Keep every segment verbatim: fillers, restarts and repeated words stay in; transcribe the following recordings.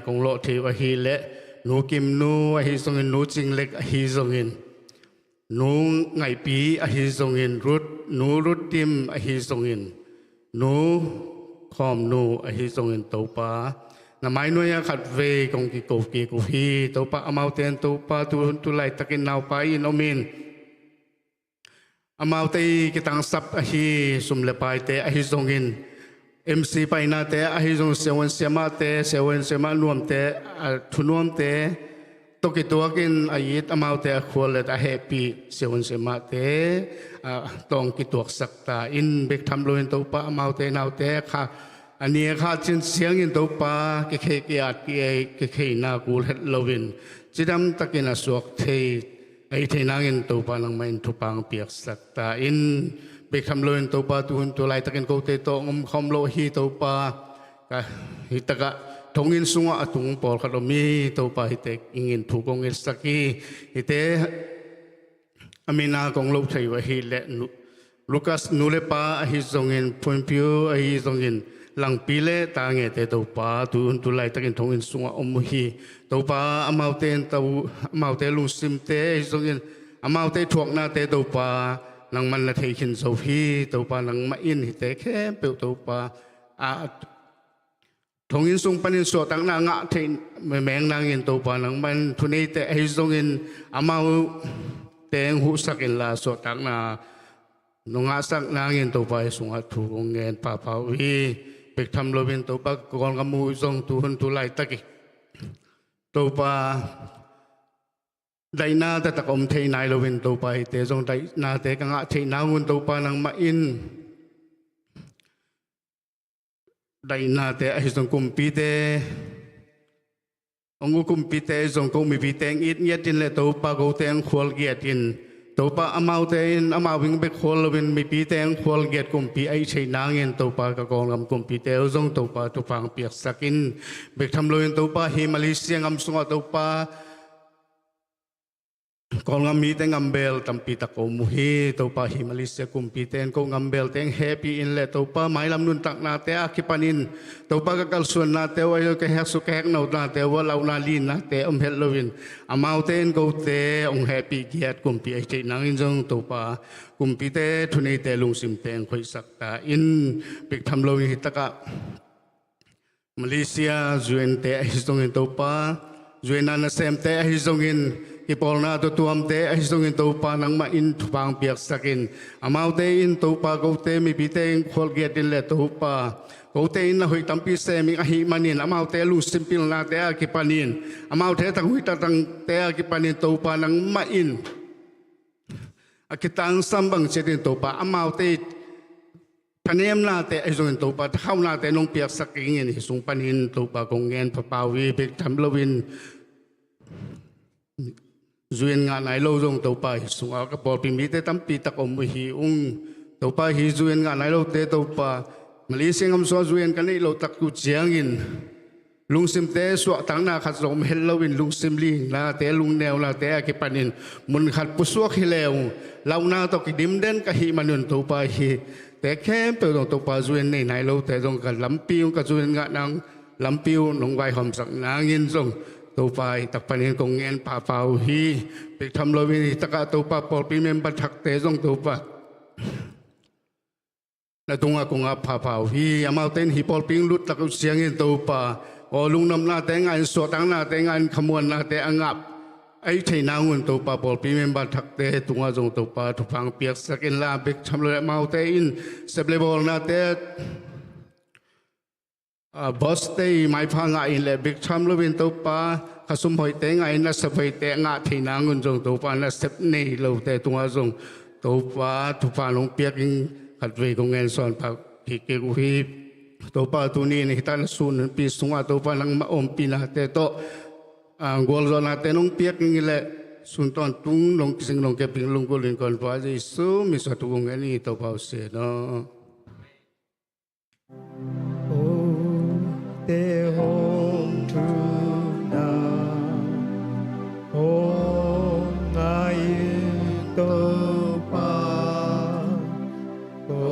kong lawh thei uh ahih leh, Nu Kim Nu ahi zongin, Nu Cing Lek ahi zongin, Nu Ngaihpi ahi zongin, Rut, Nu Rut Tim ahi zongin, Nu Khawm Nu ahi zongin Topa, na mainuai ah khatvei kong kiko kik uh hi. Topa, amaute in Topa tu hun tu laitakin naupai in om in, amaute i kitangsap ahi sum le paite ahi zongin, M C painate ahi zongin, siavuan siamahte, siavuan siamah nuamte, a thunuamte tawh kituakin a it amaute a khual le a hehpih siavuan siamahte, a tawng kituaksak ta in, bek tham loin Topa, amaute naute kha a ni a kha cin ciangin Topa, kikhei ki-at ki-ei, kikheina kul het loin cidam takin a suak thei, a hi thei nangin Topa, nangmah in thupha piaksak ta in, bek tham loin Topa, tu hun tu laitakin kote tawh hong om khawm lo hi Topa. Ka, hi takah thonginn sungah a tung pawlkhat om hi Topa, hihte in thu kong ngetsak hi. Hihte a min a kong loh thei uh ahih leh, Nu, Lucas nu le pa ahi zongin, Phunpiu ahi zongin, Langpi le Tangete Topa, tu hun tu laitakin thonginn sungah om uh hi. Topa, amaute in to, amaute lungsimte ahi zongin, amaute thuaknate Topa, nangman na thei khin zo hi. Topa, nangmah in hihte khempeuh Topa, a thonginn sung panin suahtakna ngah theih meng nangin Topa, nangmah in thuneite ahi zongin amaute hong huhsak inla, suahtakna nong ngahsak nangin Topa, hih sungah thu kong ngen pahpah uh hi. Bek tham loin Topa, ka Kawlgam uh zong tu hun tu laitakin Topa, daihna taktak om thei nai loin Topa, hihte zong daihnate ka ngah theih nangun Topa, nangmah in daihnate ahi zong kumpite, hong uh kumpite ahi zong ko mipite hong it ngiat in le Topa, kote hong khual giat in Topa, amaute in amau hing bek khual loin mipite hong khual giat kumpi a hi thei nangin Topa, ka Kawlgam kumpite uh zong Topa, thupha piaksak in, bek tham loin Topa, hih Malaysia gam sungah Topa, Kawlgam mite ngambel tampi tak om uh hi. Topa, hih Malaysia kumpite in ko ngambelte hong hehpih in le Topa, mailam nuntaknate a kipanin Topa, ka kalsuannate uh ahi zong, ka heksuak ka heknonate uh ah lauhna linnate om het loin amaute in kote hong hehpih giat kumpi a hi thei nangin zong Topa, kumpite thuneite lungsimte hong khoihsak ta in, bek tham loin hih takah Malaysia U N te ahi zongin Topa, U N a nasemte ahi zongin, kipawlna tuamtuamte ahi zongin Topa, nangmah in thupha piaksak in, amaute in Topa, kote mipite hong khual giat in le Topa, kote in na hoih tampi sem ing ahih manin, amaute lungsim pilnate a kipanin, amaute tanghoih tatangte a kipanin Topa, nangmah in a kitangsam bang ciatin Topa, amaute thanemnate ahi zongin Topa, thakhaunate nong piaksak dingin hih sung panin Topa, kong ngen pahpah uh hi. Bek tham loin U N ngah nai lo zong Topa, hih sungah ka pawlpi mite tampi tak om uh hi ung. Topa, hih U N ngah nai lote Topa, Malaysia gam sungah U N ka neih loh tak uh ciangin lungsimte suahtakna khat zong om het loin, lungsim linnate, lungneunate a kipanin mun khat pusuak hi leng, lauhna tawh kidim den ka hih manun Topa, hihte khempeuh zong Topa, U N nei nai lote zong ka lampi uh, ka U N ngah nang lampi uh nong vaihawmsak nangin zong Topa, hih tak panin kong ngen pahpah uh hi. Bek tham loin hih takah Topa, pawlpi member thakte zong Topa, na tungah kong ap pahpah uh hi. Amaute in hih pawlpi hong lut tak uh ciangin Topa, aw, lungnopnate ngah in, suahtaknate ngah in, khamuannate a ngah a hi thei nangun Topa, pawlpi member thakte tungah zong Topa, thupha piaksak inla, bek tham loin amaute in sep le bawlnate, a, boss te i maipha ngah in le, bek tham loin Topa, khasum hoihte ngah in, nasep hoihte ngah thei nangun zong Topa, nasep nei lote tungah zong Topa, thupha nong piak in khatvei kong ngen sawn pah kik uh hi. Topa, tuni in hih tak na sunpi sungah Topa, nangmah ompinate tawh, a, gualzawhnate nong piak in le, sun tawntung nong kising nong kep ding lunggulh in kong pua, Jesu min suang thu kong ngen hi Topa, u si no. Kote hong thuna hong ngai Topa, ko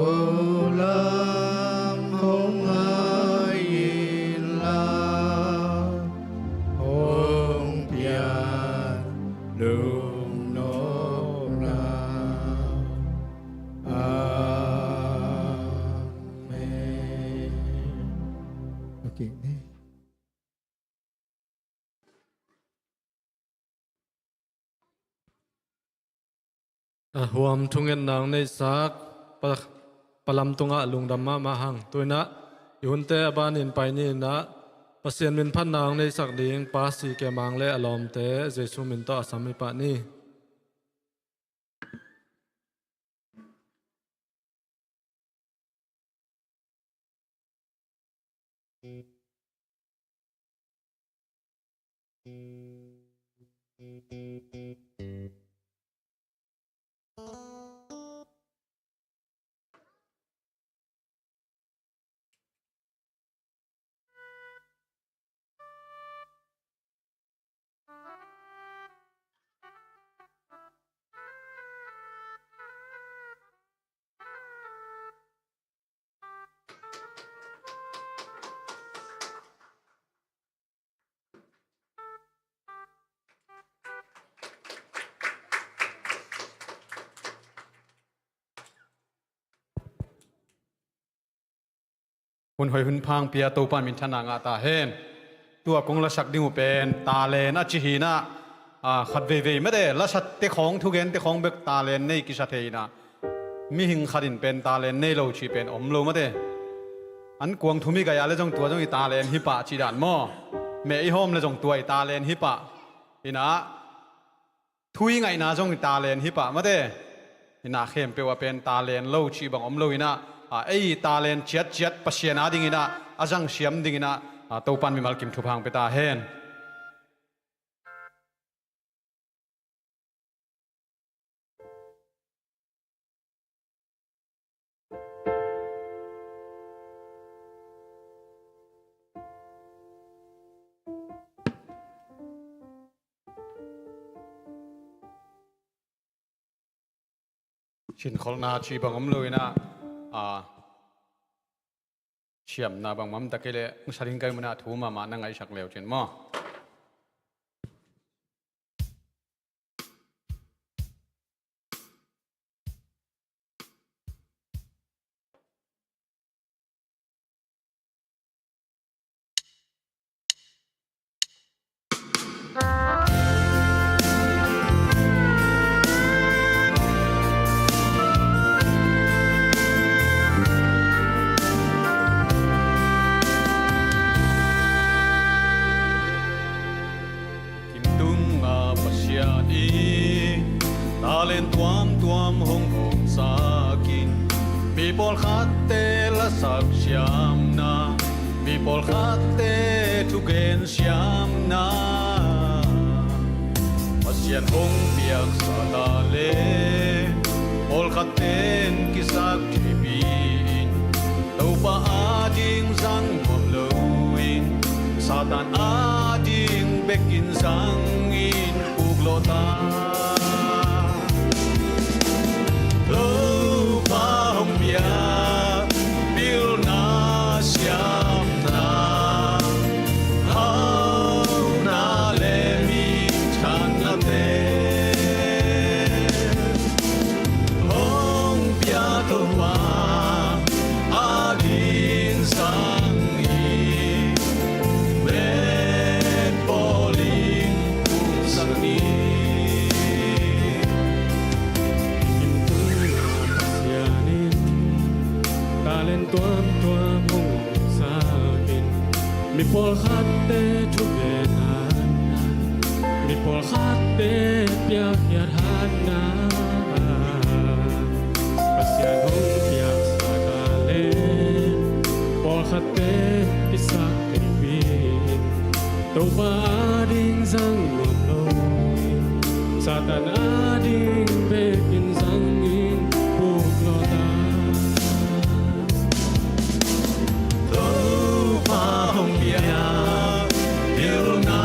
lam hong ngai inla. A huam thungetna hong neihsak pa, pa lam tungah lungdam mahmah hang. Tu-in ah i hunte a banin pai ni-in ah Pasian min phatna hong neihsak ding Pa C K Mang le a lawmte Jesu min tawh a sam hi pah ni. Hun hoih hun pha hong pia Topa in minthanna ngah ta hen. Tua kong lasak ding uh pen talent a ci hi-in ah, a, khat veivei mate, lasate khawng, thugente khawng bek talent nei kisa thei hi-in ah, mihing khat in pen talent nei lo cih pen om lo mate. An kuang thum i gaih a le zong tua zong i talent hi pah cih dan maw? Meh i hawm le zong tua i talent hi pah. Hi-in ah thu i ngaihna zong i talent hi pah mate. Hi-in ah khempeuh ah pen talent lo cih bang om lo hi-in ah, a, ei talent ciatciat Pasian adingin ah a zang siam dingin ah, a, Topa in mimal kim thupha hong pia ta hen. Sinkholhna cih bang om lo-in ah, a, siamna bangmah om ta kei leh hong sa ding ka hih manin ah thu mahmah na ngaihsak le uh cin maw? Kim tungah Pasian in talent tuamtuam hong hawmsak in, mi pawlkhatte lasak siamna, mi pawlkhatte thugen siamna, Pasian hong piaksa ta leh, pawlkhatte in kisaktheihpih in, Topa ading zang nuam loin, Satan ading bekin zangin puklawh ta. Topa hong piak pilna siamna, hauhna le minthanna te hong pia Topa ading zangin, met pawl in puksak ni. Kim tungah Pasian in talent tuamtuam hong hawmsak in, mi pawlkhatte thugen hatna, mi pawlkhatte piakkhiat hatna, Pasian hong piaksa ta leh, pawlkhatte kisaktheihpih in, Topa ading zang nuam loin, Satan ading bekin zangin puklawh ta. Topa hong piak pilna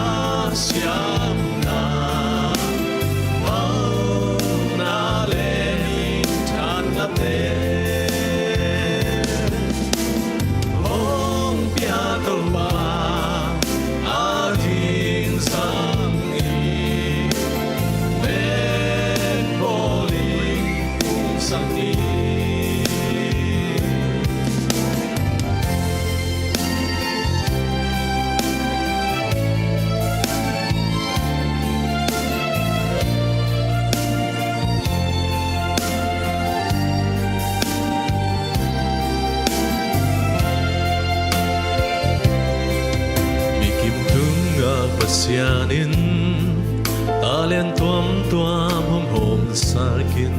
siamna, hauhna le minthanna te hong pia Topa ading zangin, met Pasian in talent tuamtuam hong hawmsak in,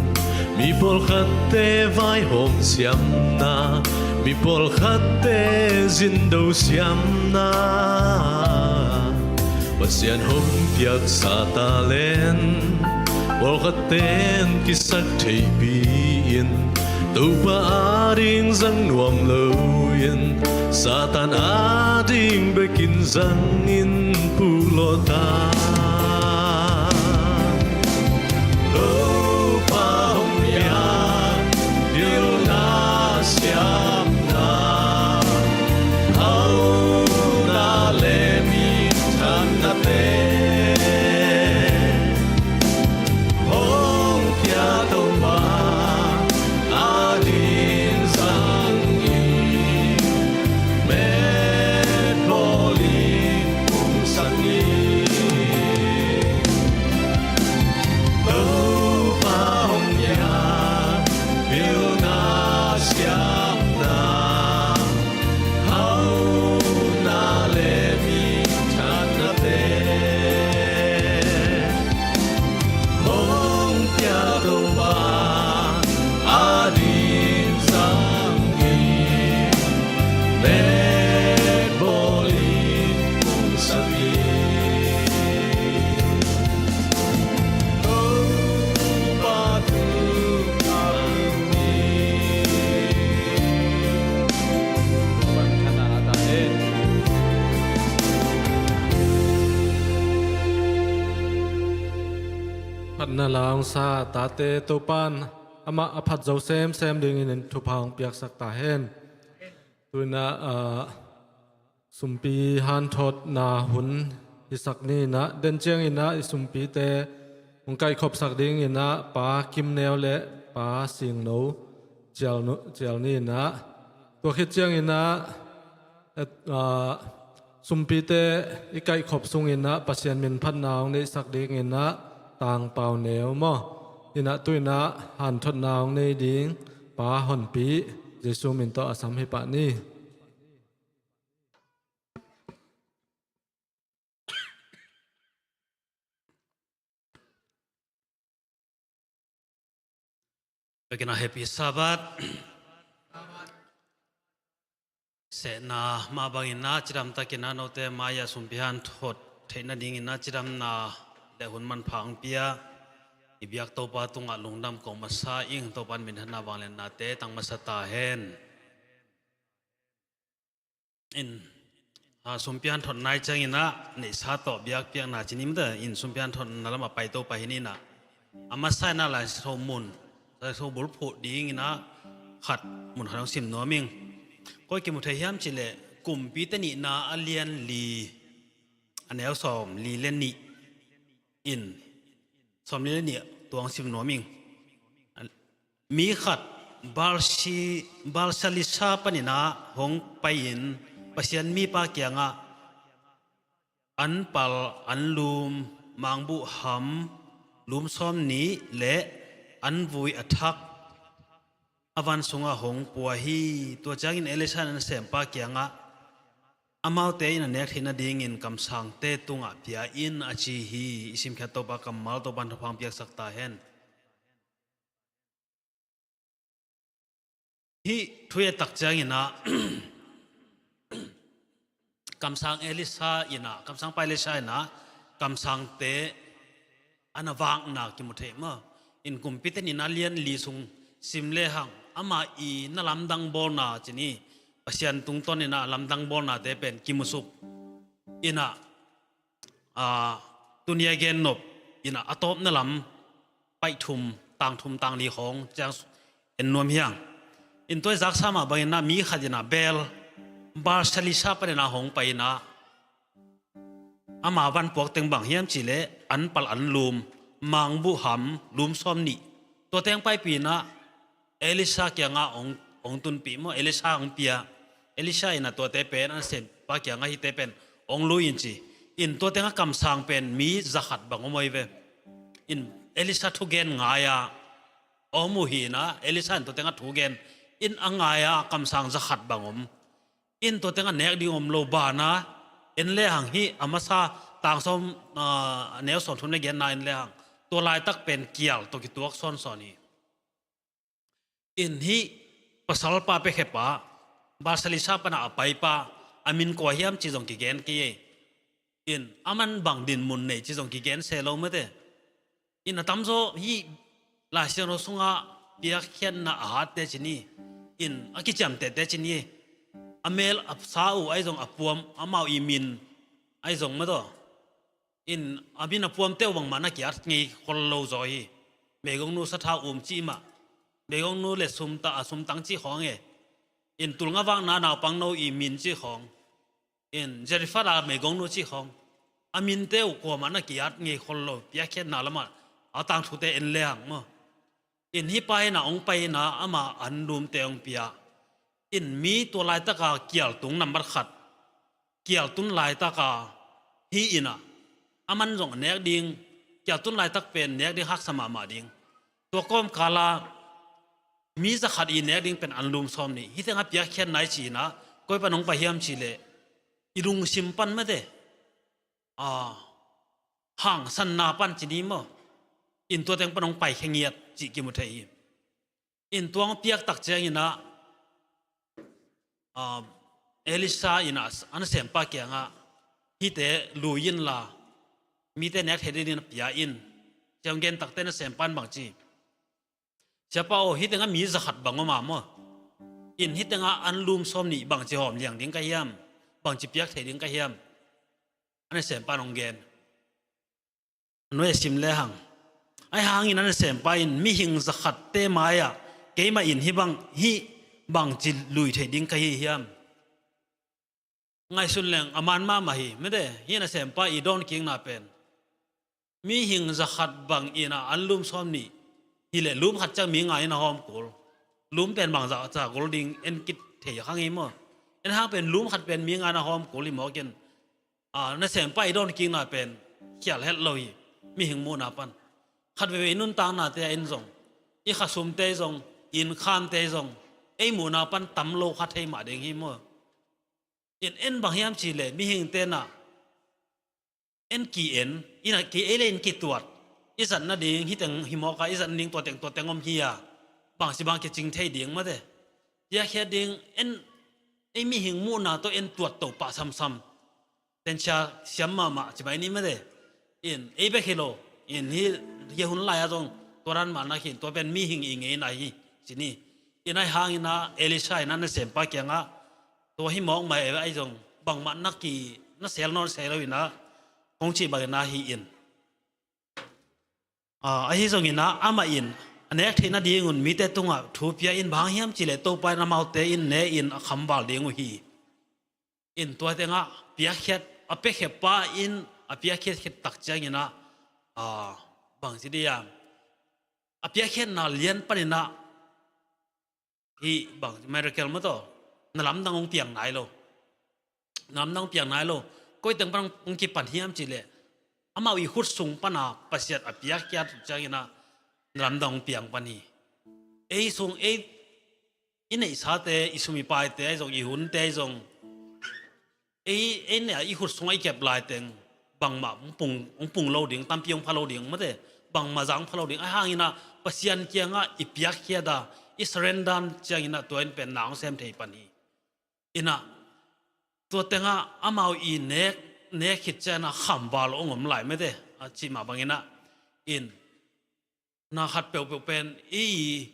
mi pawlkhatte vaihawm siamna, mi pawlkhatte zindo siamna, Pasian hong piaksa talent pawlkhatte in kisak theihpih in, Topa ading zang nuam loin, Satan ading bekin zangin puklawh ta. Topa hong piak pilna siamna, hauhna le minthanna te hong pia Topa ading zangin, met bawlin pumsak in. Topa hong piak pilna siamna, hauhna le minthanna te hong pia Topa ading zangin, met bawlin pumsak in. Topa thu kalmi. Phatna la hong sa tate Topa'n amah a phat zo semsem dingin thupha hong piaksak ta hen. Tuinah, ah, sumpi hanthotna hun hisak ni inah, den cianginah i sumpite hong kaihkhopsak dinginah Pa Kim Neu le Pa Sing No cial, cial ni inah, tua khit cianginah, et, ah, sumpite i kaihkhop sunginah Pasian min phatna hong neihsak dinginah Tang Pau Neu maw, inah tuinah hanthotna hong nei ding Pa Honpi, Jesu min tawh a sam hi pah ni. Biakinn ah Happy Sabbath. Sehna mah banginah cidamtakinah note mai-ah sumpi hanthot theih nadinginah cidamna le hun manpha hong pia i biak Topa tungah lungdam ko masa ing. Topa'n minthanna vangliatnate tang masa ta hen. In, a, sumpi hanthot nai cianginah neihsa tawh biakpiakna ci ni mate, in sumpi hanthotna lamah paito pah hi ni inah, a masa inah Lai Siangtho mun, Lai Siangtho bulphuh dinginah khat mun khat hong sim nuam ing. Koi kimu thei hiam cihleh Kumpite Nihna a lian li, a neu sawm li le nih in, sawm li le nih tua hong sim nuam ing. Mi khat Balsi-, Balsalisa paninah hong pai-in Pasian mipa kiangah an pal, an lum, mangbuh ham, lum sawm nih le an vui a thak a van sungah hong pua hi. Tua ciangin Elisha in a nasempa kiangah, amaute in a nek theih nadingin kamsangte tungah pia in, a ci hi. I simkhiat Topa kammal Topa'n thupha hong piaksak ta hen. Hih thu i et tak cianginah kamsang Elisha inah, kamsangpa Elisha inah kamsangte a na vakna kimu thei maw? In Kumpite Nihna lian li sung sim lehang amah i na lamdang bawlna ci ni, Pasian tungtawn inah lamdang bawlnate pen kimusuk inah, a, tuni a gen nop inah a tawpna lam paih thum, tang thum tang li khawng ciang en nuam hi hang. In tua i zaksa mah banginah mi khat inah bel, Balsalisa paninah hong pai inah ama van puak teng bang hiam cihleh an pal, an lum, mangbuh ham, lum sawm nih, tua teng paipih inah Elisha kiangah hong, hong tunpih maw, Elisha hong pia. Elisha inah tuate pen a nasempa kiangah hihte pen hong lui in ci. In tua tengah kamsang pen mi zakhat bang om ahi ve. In Elisha thugen ngai-a om uh hi inah, Elisha in tua tengah thugen in a ngai-a kamsang zakhat bang om. In tua tengah nek ding om lo, bana en lehang hih a masa tang sawm, ah, neu sawm thum le genna in le hang, tua laitak pen kial tawh kituak sawnsawn hi. In hih pasalpa, piakhia pa, Baal-salisar pana a paipa, a min kua hiam cih zong kigen kei ei. In aman bang dinmun nei cih zong kigen se lo mate. In a tamzaw hih Lai Siangtho sungah piakkhiatna a hatte ci ni. In a kiciamtehte ci ni. A mel a sa uh ahi zong, a puam, amau i min ahi zong mate. In a min a puamte uh bangmah na ki-at ngei khol lo zaw hi. Meigongnu sathau um cih mah, meigongnu le sumta, a sumtang cih khawng e. In tulngavakna naupangno i min cih khawng, in Zarephath a meigongnu cih khawng, a minte uh kuamah na ki-at ngei khol lo, piakkhiatna lamah a tangthute en le hang maw. In hih pa in a hong pai in a, ama anlumte hong pia. In mi tua laitaka kial tung nambat khat, kial tun laitaka hih in a, aman zong a nek ding, kial tun laitak pen nek ding haksa mahmah ding. Tua kawmkala mi za khat i nek ding pen anlum sawm nih. Hih tengah piakkhiatna i cih in a, koi pan hong pai hiam cih leh, i lungsim pan mate, a, hangsanna pan ci ni maw. In tua teng pan hong paikhia ngiat cih kimu thei hi. In tua hong piak tak ciangin a, um, Elisha in a, a nasempa kiangah, hihte lui inla, mite nek theih dingin pia in, ci-a hong gen takteh nasempa in bang ci, "Siapa aw, hih tengah mi za khat bang om a maw. In hih tengah anlum sawm nih bangci hawm liang ding ka hiam, bangci piak thei ding ka hiam?" A nasempa in hong gen. A nuai a sim le hang. Ahi hangin a nasempa in, "Mihing za khatte mai-ah keimah in hih bang, hih bangci lui thei ding ka hi hiam?" Ngaihsun leng a man mahmah hi mate. Hih a nasempa i dawnkikna pen, mihing za khat bang in a anlum sawm nih hi leh, lum khat ciang mi nga in a hawm kul. Lum pen bang za, za kul ding en kit thei kha ngei maw. En hang pen lum khat pen mi nga in a hawm kul hi mawk in, a, nasempa i dawnkikna pen khial het lo hi. Mihing muhna pan, khat veivei i nuntaknate ah in zong, i khasumte zong, i innkhamte zong, ei muhna pan tam lo kha thei mah ding hi maw. In en bang hiam cih leh, mihingte in a, en ki-en, in a ki-ei le in kituat, i zat nading hih teng hi mawk a, i zat nading tua teng, tua teng om hi a, bangci bang kicing thei ding mate. Piakkhiat ding en, ei mihing muhna tawh en tuat to pah samsam, tensia siam mahmah ci mai ni mate. In ei bek hi lo, in hih, hih hun lai-ah zong tua dan mah na khin, tua pen mihing i ngeina hi ci ni. In ahi hangin a Elisha in a nasempa kiangah, tua hi mawk mah e, ahi zong bangmah na ki, na sel nawn se lo in a, kong cih bangin a hi in. A, ahi zongin a, amah in a nek theih nadingun mite tungah thu pia in, bang hang hiam cih leh Topa in amaute in ne in a khamval ding uh hi. In tua tengah piakkhiat, a piakkhiat pa in a piakkhiat khit tak ciangin a, a, bangci dih hiam, a piakkhiatna lian panin a, hih bang miracle maw taw, na lamdang hong piang nai lo. Na lamdang hong piang nai lo. Koi teng pan hong kipan hiam cih leh, amau i khut sung pana Pasian a piakkhiat ciangin a, na lamdang hong piang pan hi. Ei sung, ei, i neihsate, i sum i paite ahi zong, i hunte ahi zong, ei, ei ne a i khut sungah i kep laiteng bangmah hong pung, hong pung lo ding, tampi hong pha lo ding mate, bangmah zang pha lo ding. Ahi hangin a Pasian kiangah i piakkhiat a, i surrender ciangin a, tua in pen na hong sem thei pan hi. In a, tua tengah amau i nek, nek khit ciangin a khamval hong om lai mate, a cih mah bangin a, in na khat peuhpeuh pen i,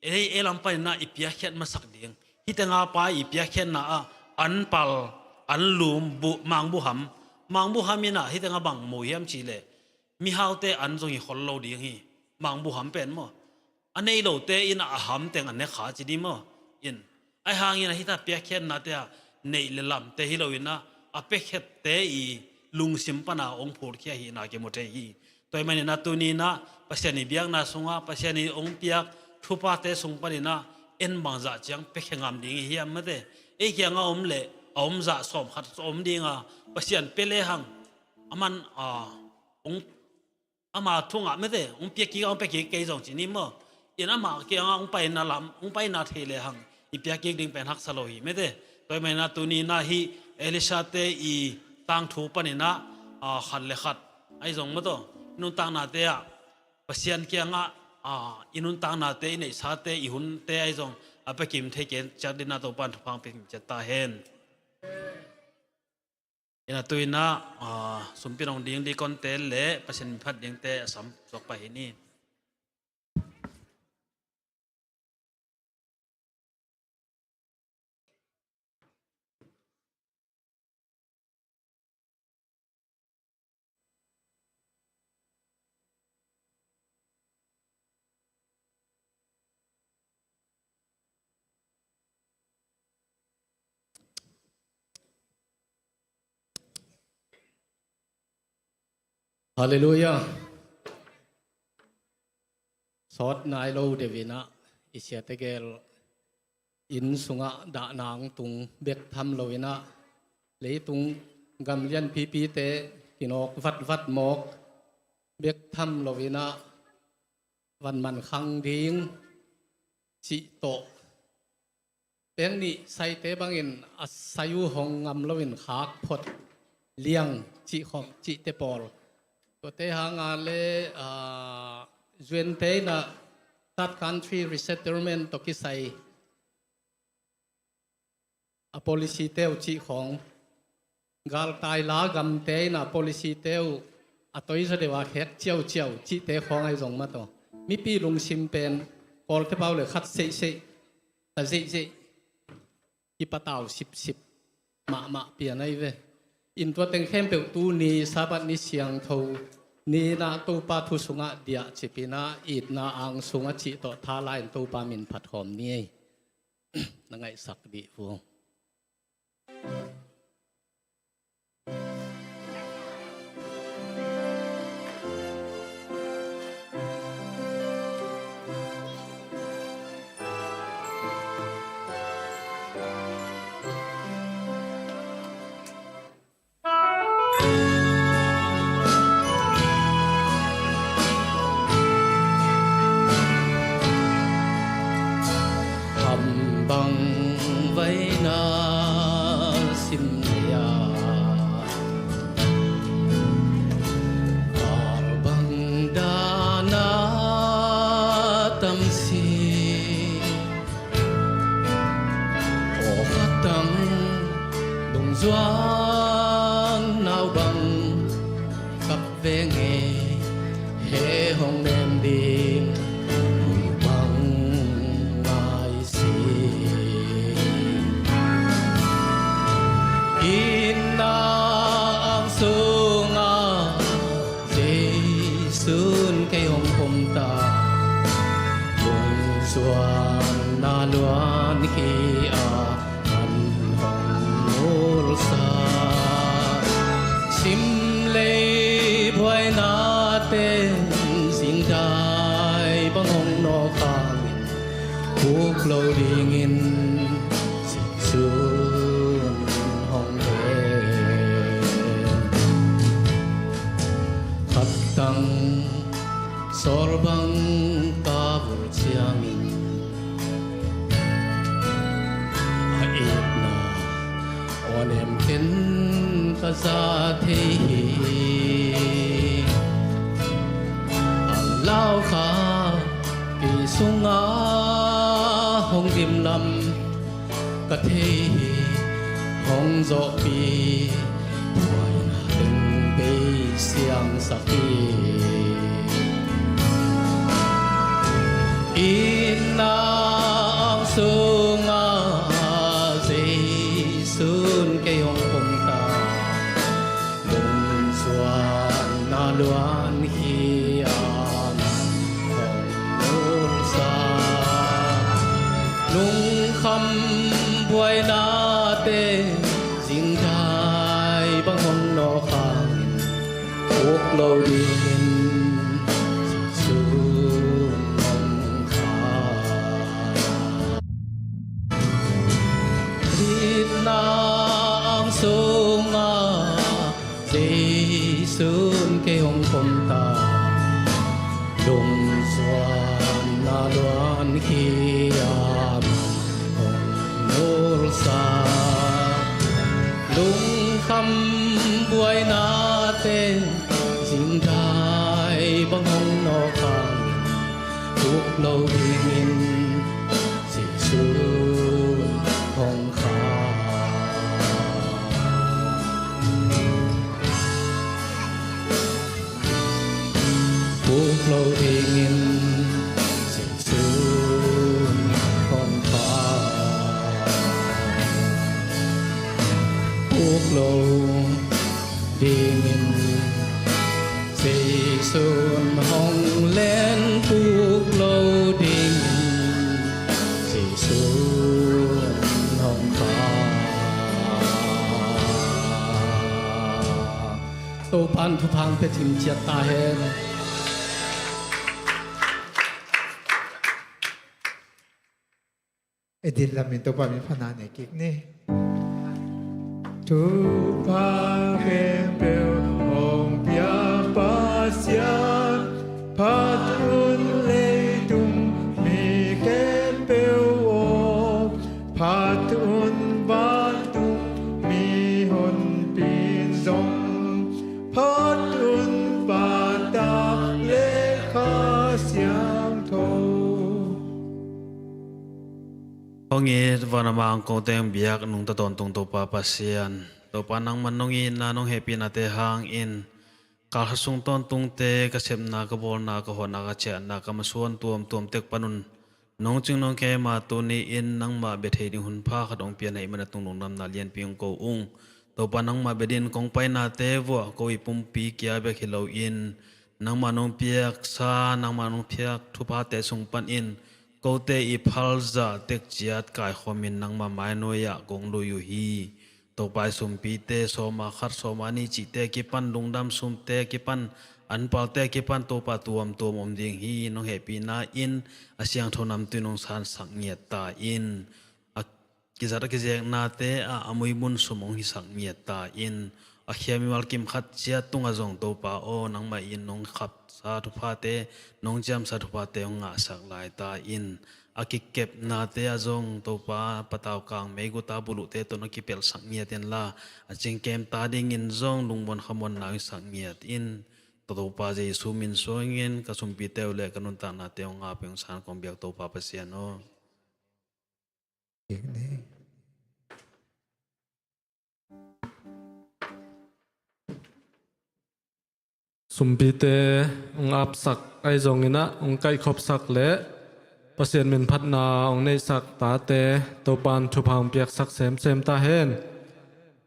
ei, ei lam panin a i piakkhiat masak ding. Hih tengah pa i piakkhiatna ah anpal, anlum, bu, mangbuham. Mangbuham in a hih tengah bang mu hiam cih leh, mihaute an zong hi khol lo ding hi. Mangbuham pen maw, a nei lote in a ham teng a ne kha ci dih maw. In ahi hangin a hih ta piakkhiatnate ah neih le lamte hi lo in a, a piakkhiatte i lungsim pana hong phutkhia hihna kimu thei hi. Tua ahih manin a tuni in a Pasian i biakna sungah, Pasian i hong piak thuphate sung panin a, en bangzah ciang piakhia ngam ding i hiam mate. Ei kiangah om leh a om zah sawm khat om ding a, Pasian pia le hang, aman, a, hong, ama thu ngah mate, hong piak kik a, hong piak kik kei zong ci ni maw. In ama kiangah hong paina lam, hong paina thei le hang i piak kik ding pen haksa lo hi mate. Tua ahih manin a tuni in a hih Elisha-te i tangthu panin a, ah, khat le khat ahi zong maw taw, i nuntaknate ah Pasian kiangah, ah, i nuntaknate, i neihsate, i hunte ahi zong a pia kim thei kei ciat dingin ah Topa'n thupha hong pia kim ciat ta hen. Ina tu-in ah, ah, sumpin hong ding diakonte le Pasian mi phat dingte a sam suak pah hi ni. Halleluiah. Sawt nai lo deuh in ah, i siate gel inn sungah dah nang tung bek tham lo in ah, leitung gam lianpipite kinawk vatvat mawk bek tham lo in ah, van man khang ding cih tawh, peng nih saite bangin a sai uh hong ngam loin khak phot liang cih khawng, cihte pawl. Tuate hanga le, ah, U N te in ah third country resettlement tawh kisai a policy te uh cih khawng, galtai la gamte in ah policy te uh a toizaw deuh a khek ciauciau cihte khawng ahi zong maw taw, mipi lungsim pen Kawlte pau le khat seihseih, ta zeihzeih, i patau sipsip mahmah pian ahi ve. In tua teng khempeuh tuni Sabbath ni siangtho ni in ah Topa thu sungah diahcip in ah itna ang sungah cih tawh tha la-in Topa min phat khawm ni ei. Na ngaihsak dih vua. Ham bang vaina sim lia, al bang dana tamsi. Aw khatang lungzuang nau bang kap venge, he hong nem ding bang ngai si. Itna ang sunga Jesu'n kei hong pom ta, lungzuan na luan hi a, an hong nulsa. Sim lei buaina ten zingdai bang hong nawk hangin, puk lo dingin Jesu'n hong hen. Khat tang sawl bang ka vul ciangin, a itna aw nem ken ka za thei hi. A lau kha kei sunga hong dim lam ka thei hi, hong zawhpih buaina teng bei siangsak hi. Itna ang sunga Jesu'n kei hong pom ta, lungzuan na luan hi a, hong nulsa. Lungkham buaina ten zingdai bang hong nawk hangin, puk lo dingin Jesu'n hong kha. Itna ang sunga Jesu'n kei hong pom ta, lungzuan na luan hi a, hong nulsa. Lungkham buaina te Dai bang hong nawk hangin puk lo dingin Jesu hong kha. Puk lo dingin Jesu hong kha. Puk lo dingin Jesu hong len, puk lo dingin Jesu hong kha. Topa'n thupha hong pia cing ciat ta hen. Edit lamin Topa min phatna nei kik ni. Thupha khempeuh hong pia Pasian, phat un leitung mi khempeuh aw, phat un vantung mi honpi zong, phat un Pa, Ta le Kha Siangtho. Hong it van a mang kong teng biak nungta tawntung Topa Pasian, Topa nangman nong itna nong hehpihnate hangin kal khat sung tawntungte ka sepna, ka bawlna, ka hawhna, ka ciahna, ka masuan tuamtuam tek panun nong cing nong kei ma tuni-in nangmah bia thei ding hun pha khat hong pia na hih man a tung lungdamna lianpi hong ko ung. Topa nangmah bia dingin kong painate vuah ko i pumpi kia bek hi loin nangmah nong piaksa, nangmah nong piak thuphate sung panin kote i phalzah tek ciat kaikhawmin nangmah mainuai-ah kong lui uh hi. Topa i sumpite sawma khat sawma nih cihte kipan, lungdam sumte kipan, anpalte kipan Topa tuamtuam om ding hi. Nong hehpihna in a siangtho namtui nong sansak ngiat ta in. A kizat a kizeknate ah a muimun sum hong hisak ngiat ta in. A khia mimal kim khat ciat tungah zong Topa aw, nangmah in nong khapsa thuphate, nong ciamsa thuphate hong ngahsak lai ta in. A kikepnate ah zong Topa patau kang meiguta buluhte tawh na kipelhsak ngiat inla, a cingkem ta dingin zong lungmuan khamuanna hong hisak ngiat in. Topa Jesu min suangin ka sumpite uh le ka nuntaknate hong ngap ing, hong san kong biak Topa Pasian aw. Sumpite hong apsak ahi zongin ah hong kaihkhopsak le Pasian min phatna hong neihsak tate Topa'n thupha hong piaksak semsem ta hen.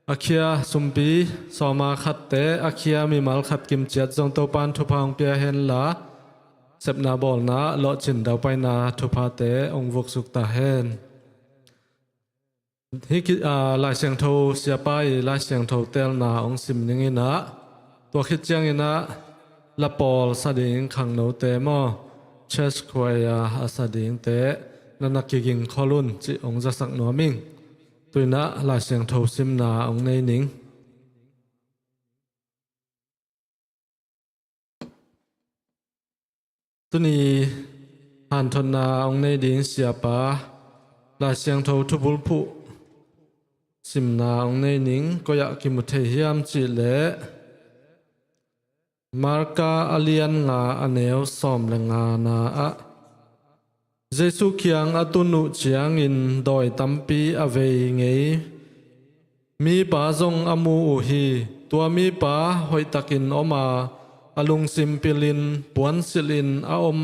A khia sumpi sawma khatte, a khia mimal khat kim ciat zong Topa'n thupha hong pia henla, sepna bawlna, lawhcin daupaina thuphate hong vuksuk ta hen. Hih ki, aa, Lai Siangtho, Siapa i Lai Siangtho teelna hong sim ning in ah, tua khit ciangin ah la pawl sa ding khangnote maw, church choir a sa dingte na na kiging khol un cih hong zasak nuam ing. Tu-in ah Lai Siangtho simna hong nei ning. Tuni hanthotna hong nei ding Siapa Lai Siangtho thubulphuh simna hong nei ning. Koi-ah kimu thei hiam cih leh Marka a lian nga, a neu sawm le ngana ah, Jesu kiang a tun uh ciangin dawi tampi a vei ngei mipa zong a mu uh hi. Tua mipa hoihtakin om a, a lungsim pilin puansilhin a om,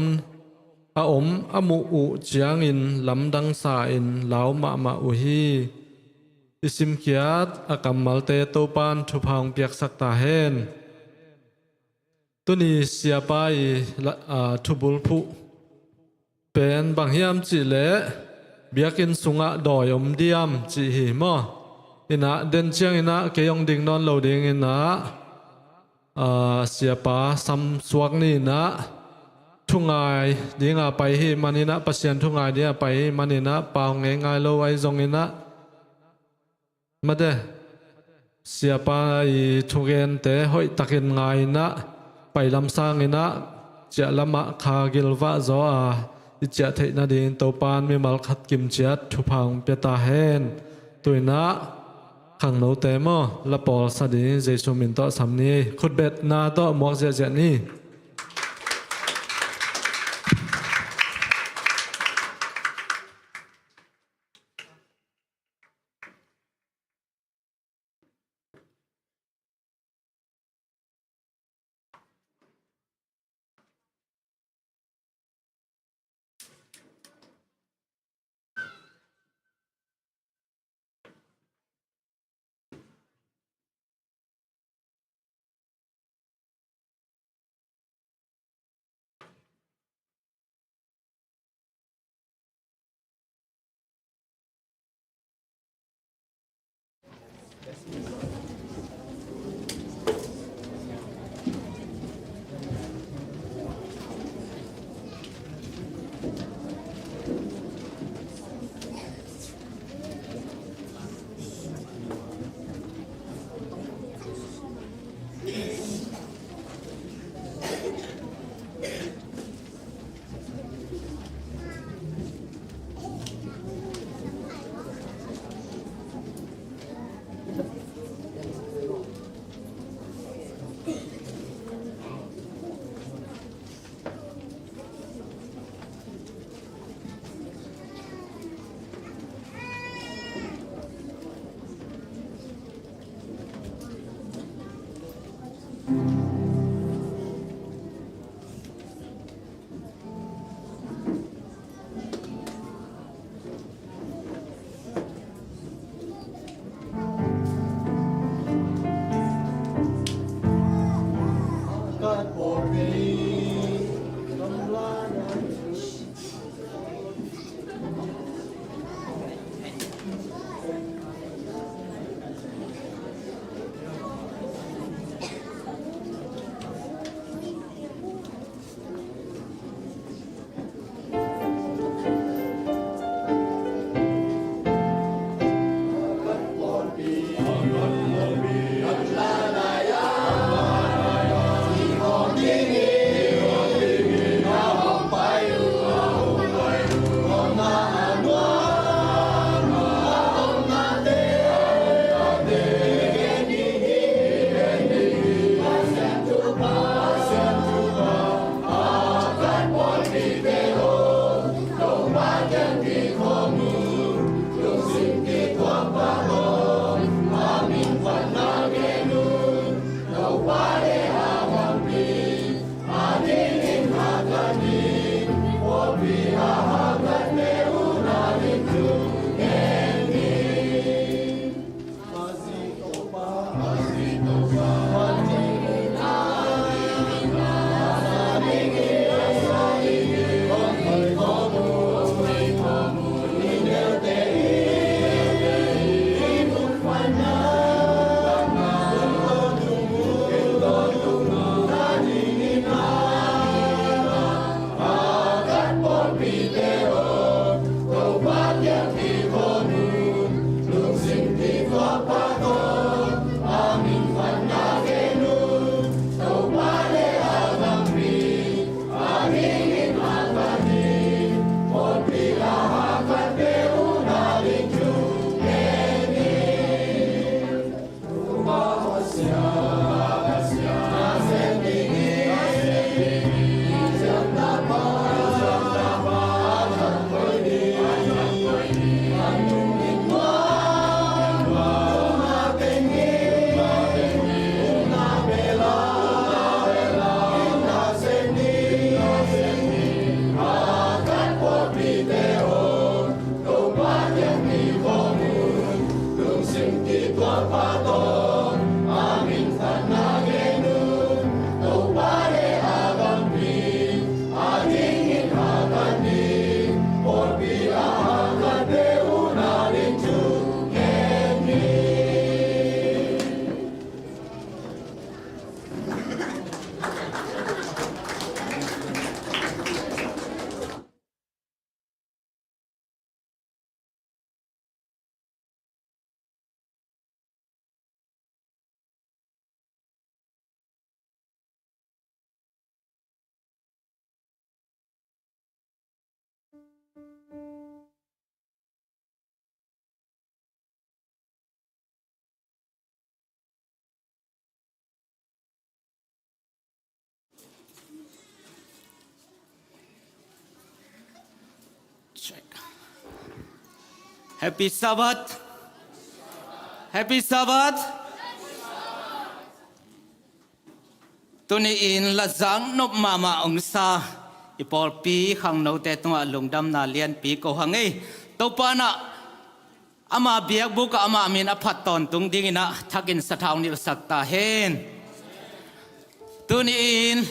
a om a muh uh ciangin lamdang sa-in lau mahmah uh hi. I simkhiat a kammalte Topa'n thupha hong piaksak ta hen. Tuni Siapa i la, aa, thubulphuh pen bang hiam cih leh biakinn sungah dawi om diam cih hi maw. In ah den ciangin ah kei hong ding nawn lo dingin ah, aa, Siapa sam suak ni in ah, thu ngai dinga pai hi manin ah, Pasian thu ngai dinga pai hi manin ah, pau ngeingai lo ahi zongin ah, mate, Siapa i thugente hoihtakin ngai in ah, pailam sangin ah, ciah lamah kha gilvah zaw a i ciah theih nadingin Topa'n mimal khat kim ciat thupha hong pia ta hen. Tu-in ah Khangnote maw, la pawl sa ding Jesu min tawh sam ni. Khutbetna tawh muak ziahziah ni. Check. Happy Sabbath. Happy Sabbath. Tuni-in la zak nop mahmah ong sa i pawlpi khangnote tungah lungdamna lianpi ko hang ei. Topa in ah ama biakbuk ah ama min a phat tawntung dingin ah thakin sathau nilhsak ta hen. Tuni-in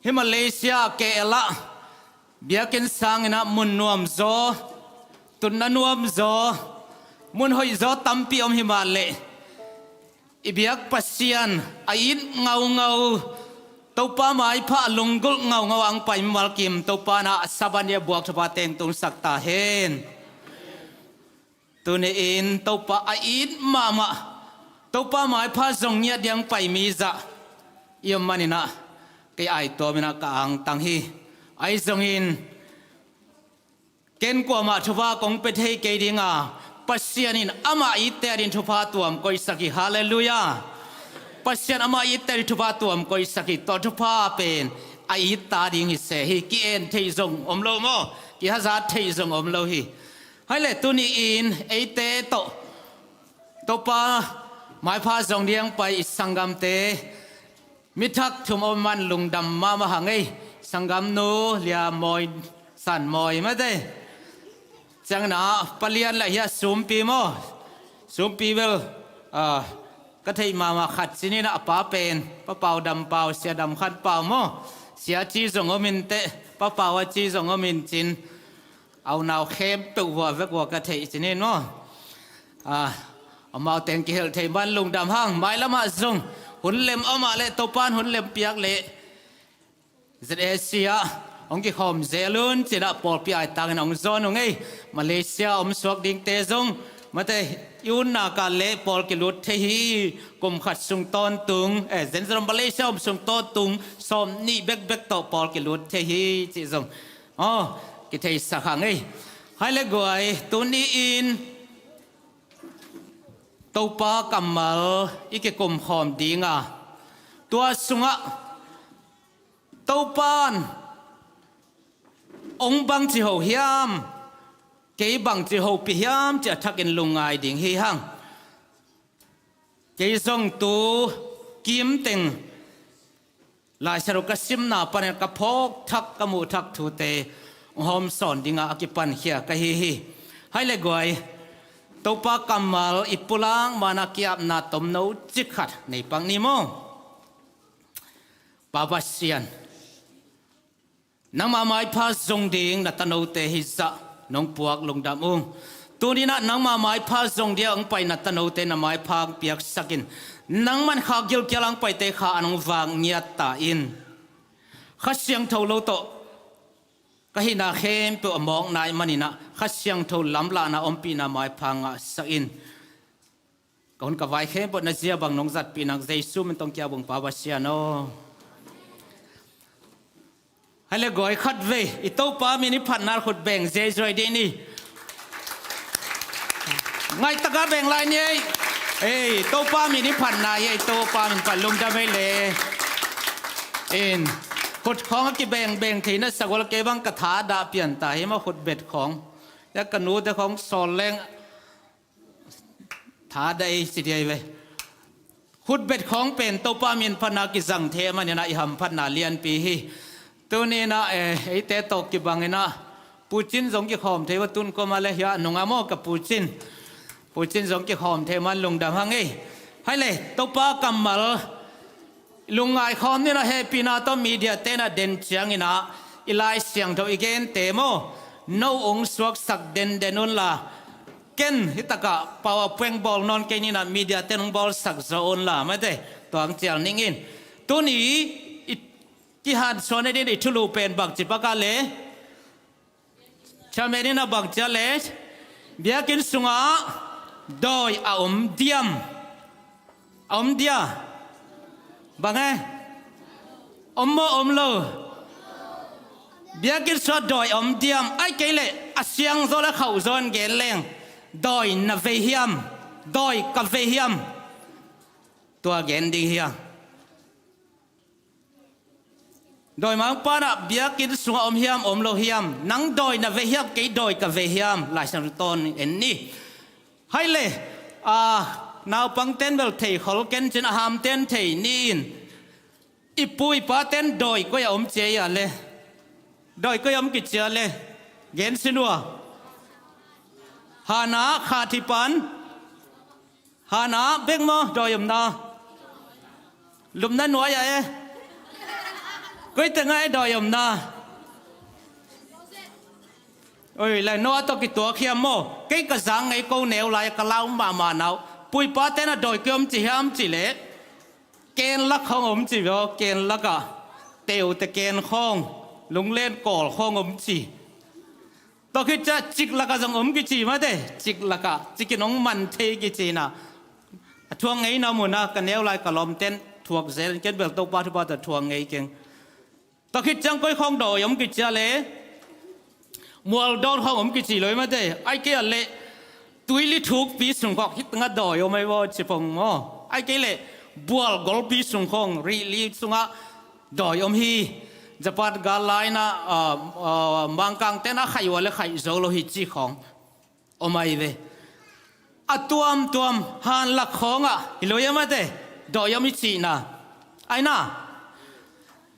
hih Malaysia K L ah biakinn sangin ah mun nuamzaw, tunna nuamzaw, mun hoihzaw tampi om hi mah leh i biak Pasian a it ngaungau, Topa maipha a lunggulh ngaungau ang pai mimal kim Topa in ah Sabbath ni a buak thupha teng tungsak ta hen. Tuni-in Topa a it mahmah, Topa maipha zong ngiat ding pai mi zah i om manin ah kei aituam in ah ka angtang hi. Ahi zongin ken kuamah thupha kong pia thei kei ding a, Pasian in amah itte ading thupha tuam koihsak hi. Halleluiah. Pasian amah itte ading thupha tuam koihsak hi. Tua thupha pen a itte ading hi se hi. Ki-en theih zong om lo maw, kihazat theih zong om lo hi. Hai leh tuni-in eite tawh Topa maipha zong ding pai i sanggamte mi thak thum om man lungdam mahmah hang ei. Sanggamnu Lia Mawi, San Mawi mate. Ciangin ah Pa Lian lah hiah Sumpi maw? Sumpi bel, ah, ka theih mahmah khat ci-in ah a pa pen Pa Pau Dam Pau, Sia Dam Khan Pau maw? Sia ci zong om in teh, Pa Pau a ci zong om in cin. Au nau khempeuh hua vek hua ka theih cinin maw? Ah, amau teng kihelh thei man lungdam hang. Mailamah zong hun lem amah leh Topan hun lem piak leh Z A C ah hong kikhawm zel un cinah pawlpi aitangin hong zawn uh ngei. Malaysia om suak dingte zong mate i unnak ah leh pawl kilut thei hi. Kum khat sung tawntung, eh, zenzen Malaysia om sung tawntung sawm nih bekbek tawh pawl kilut thei hi cih zong aw, kitheisak hang ei. Hai le guai, tuni-in Topa kammal i kikumkhawm ding a, tua sungah Topan ong bangci ho hiam, kei bangci hopih hiam ci a thakin lungngai ding hi hang. Kei zong tu kimteng Lai Siangtho ka simna panin ka phawk thak, ka muh thak thute hong hawm sawn dingah a kipankhia ka hi hi. Hai le guai, Topa kammal i pulak manah ki-apna tomno cik khat nei pak ni maw? Pa Pasian, nangmah maipha zong ding na tanote hih zah nong puak lungdam ung. Tuninah nangmah maipha zong ding a hong pai na tanote na maipha hong piaksak in. Nangman kha gilkial a hong paite kha an hong vak ngiat ta in. Kha Siangtho lo tawh ka hihna khempeuh a mawkna ahih maninah Kha Siangtho lamlahna ompihna maipha ngahsak in. Ka hun ka vai khempeuh na zia bang nong zatpih nak Jesu min tawh kiabung Pa Pasian aw. Hai le guai, khatvei i Topa min i phatna khut beng ziaizuai dih ni. Ngaihtakah beng lai ni ei. Ei, Topa min i phatna hi ei, Topa min phat lungdam ei le. In, khut khawng a kibeng beng theihna sak uh la, kei bang ka tha dah pian ta hi maw, khut bet khawng. Ka nute khawng sawl leng tha dah ei ci dih ei ve. Khut bet khawng pen Topa min phatna kizang thei maninah i hamphatna lianpi hi. Tuninah, eh, eite tawh kibanginah Pu Cin zong kikhawm thei va tun kawma le hiah nunga maw ka Pu Cin. Pu Cin zong kikhawm thei man lungdam hang ei. Hai le, Topa kammal lungngai khawm ninah hehpihna tawh media tenah den cianginah i Lai Siangtho i gente maw, no ong suaksak denden unla, ken hitakah pau a pueng bawl nawn kei ninah media ten hong bawlsak zaw unla mate, tua hong cial ningin. Tuni i kihansuan nadin i thulu pen bangci pakah le chairman in a bangcia le biakinn sungah dawi a om diam? A om dia? Bang e? Om maw om lo? Biakinn sungah dawi a om diam? Ai kei leh a siangzaw le khauhzaw in gen leng dawi na vei hiam? Dawi ka vei hiam? Tua gen ding hiam? Dawimangpa in ah biakinn sungah om hiam, om lo hiam? Nang dawi na ve hiam, kei dawi ka ve hiam? Lai Siangtho tawh en ni. Hai le, a, naupangte'n bel thei khol ken cin, a hamte'n thei ni in. I pu i pate'n dawi koi ah om ci a le? Dawi koi ah om kici a le? Gen sin ua. Hana, khat hi pan. Hana bek maw dawi omna? Lumna nuai ah e. Koi teng ah e dawi omna? Oi, lai Noah tawh kituak hiam maw? Kei ka zang ngei, ko neu lai ka lau mahmah na uh. Pu i pate'n ah dawi koi om ci hiam ci le? Ken lak khawng om ci ve aw, ken lak ah. Teute ken khawng, lunglen kawl khawng om ci. Tua khit ciang cik lak ah zong om kici mate, cik lak ah, cik in hong man thei kici in ah. A thuak ngeina mun ah, ka neu lai ka lawmte'n thuak zel, ken bel Topa thupha tawh thuak ngei keng. Tua khit ciang koi khawng dawi om kici a le? Mual dawn khawng om kici lo hi mate. Ai kei a le, tuili thukpi sung khawng, hih teng ah dawi om ai vaw ci pong maw. Ai kei le, bual golpi sung khawng, rihli sungah dawi om hi. Japan gal lai in ah, a, a, Mangkangte'n a khaih ua le khaih zo lo hi ci khawng om ai ve. A tuamtuam, han lak khawng ah hi lo hi a mate, dawi om hi cihna. Ai na,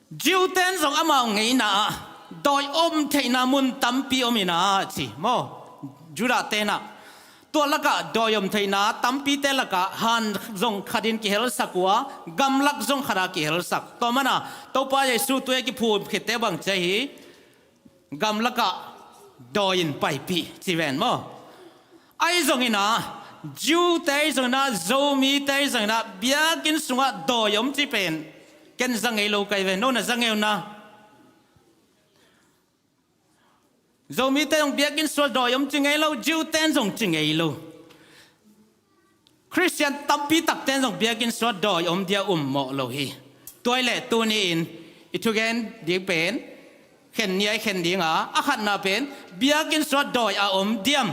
Jew-te'n zong amau ngeina ah dawi om theihna mun tampi om in ah ci maw. Judah-te'n ah. Tua lak ah dawi om theihna tampite lak ah han zong khat in kihelsak ua, gamlak zong khat ah kihelsak. Tua man ah Topa Jesu tui a kiphum khitte bang ci a hi? Gamlak ah dawi in paipih ci ven maw. Ahi zongin ah, Jew-te ahi zongin ah, Zomite ahi zongin ah, biakinn sungah dawi om ci pen ken za ngei lo ka hi ve, no na za ngei uh na? Zomite zong biakinn sungah dawi om ci ngei lo, Jew-te'n zong ci ngei lo. Khristian tampi takte'n zong biakinn sungah dawi om dia um mawh lo hi. Tua hi leh tuni-in i thugen ding pen khen ni a i khen ding a, a khatna pen biakinn sungah dawi a om diam?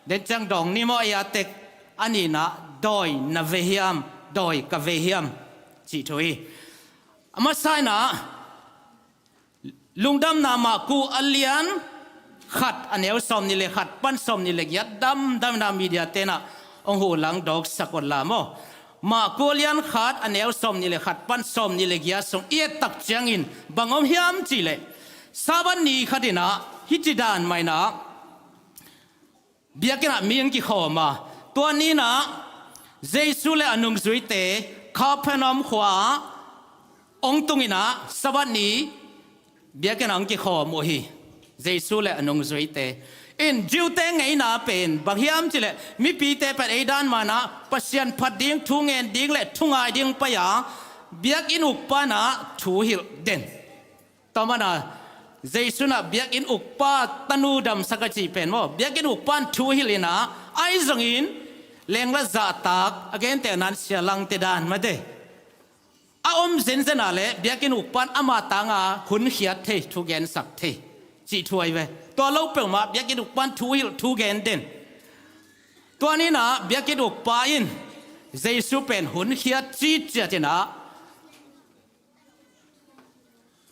Den ciang dawng ni maw, ei a tek. A nihna, dawi na ve hiam, dawi ka ve hiam cih thu hi. A masa in ah, Lungdamna Marku a lian khat a neu sawmnih le khat pan sawmnih le giat damdam in ah media-te'n ah hong huh lang dawksak un la maw. Marku a lian khat a neu sawmnih le khat pan sawmnih le giat sung i et tak ciangin bang om hiam cih leh, Sabbath ni khat in ah hih ci dan mah in ah biakinn ah mi hong kikhawm a, tua ni-in ah Jesu le a nungzuite Capernaum khua-ah hong tung in ah Sabbath ni biakinn ah hong kikhawm uh hi. Jesu le a nungzuite in, Jew-te ngeina pen bang hiam cih leh, mipite pen ei dan mah in ah Pasian phat ding, thu ngen ding le thu ngai ding pai a, biakinn ukpa in ah thu hilh den. Tua man ah Jesu in ah biakinn ukpa tanu damsak a cih pen maw, biakinn ukpa in thu hilh in ah, ahi zongin lengla zahtak, a gentehna in sialangte dan mate, a om zenzen a leh biakinn ukpa in ama tang a hun khiat thei, thu gensak thei cih thu ahi ve. Tua lo peuhmah biakinn ukpa in thu hilh, thu gen den. Tua ni-in ah biakinn ukpa in Jesu pen hun khiat citciat in ah,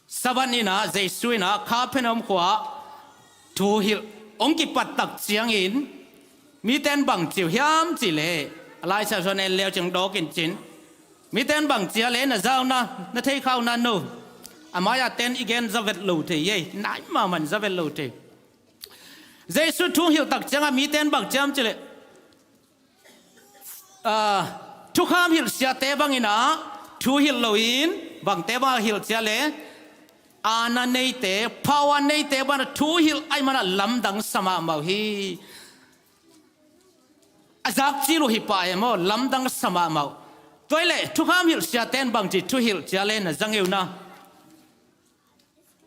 Sabbath ni-in ah Jesu in ah Capernaum khua-ah thu hilh hong kipat tak ciangin mite in bang ci uh hiam cih leh, a Lai Siangtho en leu cin dawk in cin, mite in bang ci a leh, na za uh na, na thei kha uh na no. A mai-a ten i gen za vet lo thei ei, nai mahmah in za vet lo thei. Jesu thu hilh tak ciangah mite in bang ci hiam cih leh, ah, thukham hilh siate bang in ah thu hilh lo in, bangte bang a hilh ci a leh, aana neite, power neite bang in ah thu hilh ahih man ah lamdang sa mahmah uh hi. A zak cil uh hi pah e maw, lamdang sa mahmah uh. Tua hi leh thukham hilh siate in bang ci thu hilh ci a leh, na za ngei uh na.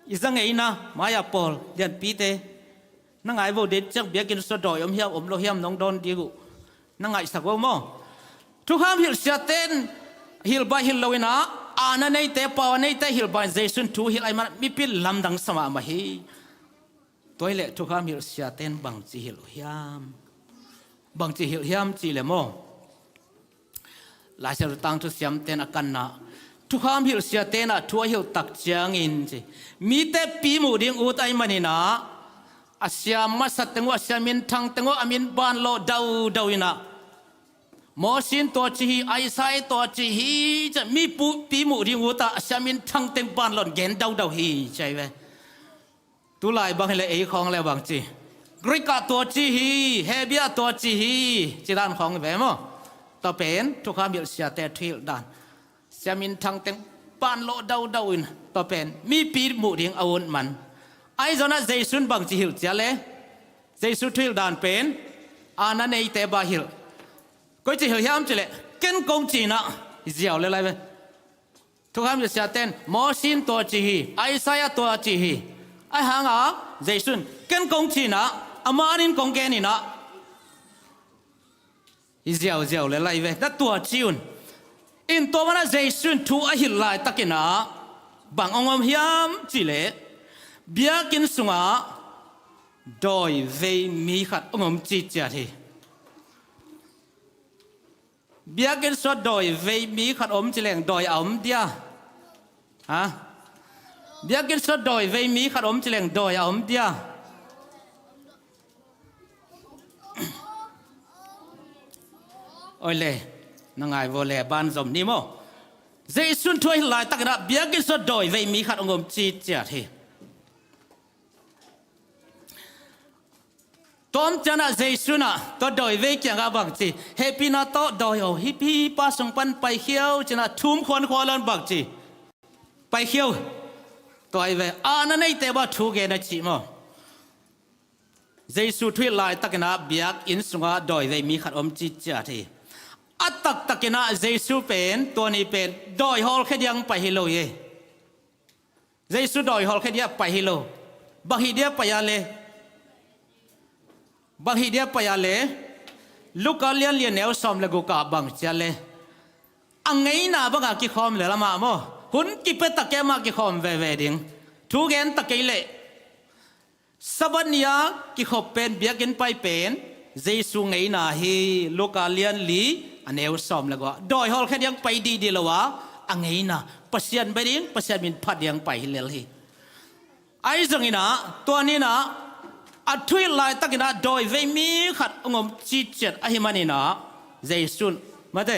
I za ngeina, mai-ah pawl lianpite, na ngai vo, den ciang biakinn sungah dawi om hiam, om lo hiam nong dawn ding uh, na ngaihsak vo maw. Thukham hilh siate in hilh bang hilh lo in ah, aana neite, power neite hilh bang in Jesu in thu hilh ahih man ah mipi lamdang sa mahmah hi. Tua hi leh thukham hilh siate in bang ci hilh uh hiam? Bang ci hilh hiam cih leh maw, Lai Siangtho tangthu siamte in a kanna, thukham hilh siate in ah thu a hilh tak ciangin ci, mite pi muh ding ut ahih manin ah, a sia masa teng uh, a sia minthang teng uh a min banlawh daudau in ah, Moses in tua ci hi, Isaiah tua ci hi, ci-a mi pu-, pi muh ding ut ah a sia minthang teng banlawh in gen daudau hi, ci ahi ve. Tulai bang hileh ei khawng le bang ci, Greek ah tua ci hi, Hebrew ah tua ci hi, ci dan khawng hi ve maw. Tua pen thukham hilh siate thuhilh dan. Sia minthang teng banlawh daudau in, tua pen mipi muh ding a ut man. Ahi zongin ah Jesu in bangci hilh ci a leh, Jesu thuhilh dan pen a na neite bang hilh. Koici hilh hiam cih leh, ken kong ci in ah, hi ziau le lai ve. Thukham hilh siate in Moses in tua ci hi, Isaiah tua ci hi. Ahi hangin Jesu in ken kong ci in ah, a manin kong gen in ah, hi ziauziau le lai ve, na tua ci un. In tua manin ah Jesu in thu a hilh laitakin ah bang hong om hiam cih leh, biakinn sungah dawivei mi khat hong om ciciat hi. Biakinn sungah dawivei mi khat om ci leng dawi a om dia? Ha? Biakinn sungah dawivei mi khat om ci leng dawi a om dia? Oi le, na ngai vua le, banzom ni maw. Jesu in thu a hilh laitakin ah biakinn sungah dawivei mi khat hong om ciciat hi. Tua om ciangin ah Jesu in ah tua dawivei kiangah bangci, hehpihna tawh dawi aw, hih, hih pa sung pan paikhia o ci-in ah thum khuankhua lo-in bangci, paikhia o. Tua hi ve, a na neite bang thu gen a cih maw. Jesu thu hilh laitakin ah biakinn sungah dawivei mi khat om ciciat hi. A taktakin ah Jesu pen tua ni pen dawi hawlkhia ding pai hi lo hi. Jesu dawi hawlkhia ding pai hi lo. Bang hih ding pai a leh, bang hih ding pai a leh, Luka lian li a neu sawm le guk ah bang ci a leh, a ngeina bangah kikhawm lel amah maw. Hun kipia tak ciang amah kikhawm veve ding. Thu gen tak kei leh, Sabbath ni-a kikhop pen, biakinn pai pen Jesu ngeina hi. Luka lian li a neu sawm le guk ah, dawi hawlkhia ding pai dihdih lo a, a ngeina Pasian bia ding, Pasian min phat ding pai hi lel hi. Ahi zongin ah tua ni-in ah a thu hilh laitakin ah dawivei mi khat hong om ciciat ahih manin ah Jesu in, mate,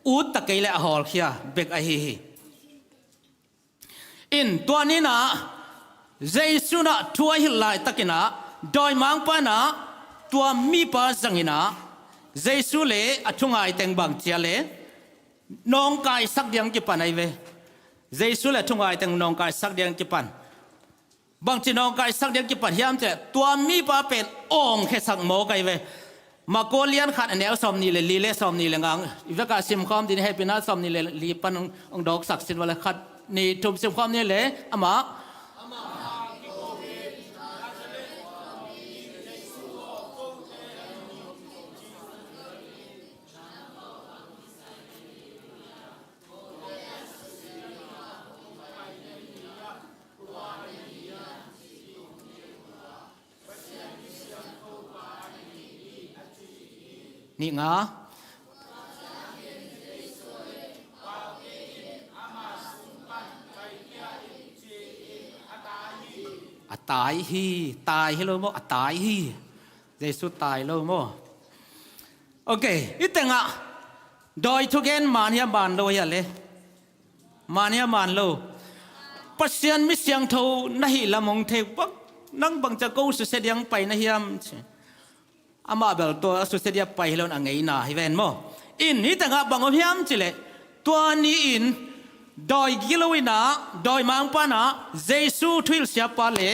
ut tak kei leh a hawlkhia bek ahi hi. In tua ni-in ah Jesu in ah thu a hilh laitakin ah dawimangpa in ah tua mipa zangin ah Jesu le a thungai teng bang ci a leh, nawngkaisak ding kipan ahi ve. Jesu le a thungai teng nawngkaisak ding kipan. Bangci nawngkaisak ding kipan hiam cih leh, tua mipa pen awngkhiasak mawk ahi ve. Marka lian khat a neu sawmnih le li le sawmnih le nga, i vekpi-a simkhawm ding, hehpihna sawmnih le li pan hong, hong dawksak sin vua le, khat, nih, thum simkhawm ni le, amah. Nih, nga. A tai hi, tai hi lo maw, a tai hi. Jesu tai lo maw. Ok, hih tengah dawi thugen man hiam, man lo hiam le? Man hiam, man lo? Pasian mi siangtho na hih lam hong thei bang, nang bang ci-a ko susia ding pai na hiam ci. Amah bel tua a susia ding pai hi lo-in a ngeina hi ven maw. In hih tengah bang om hiam cih leh, tua ni-in dawi gilo in ah, dawimangpa in ah Jesu thuhilh siapa le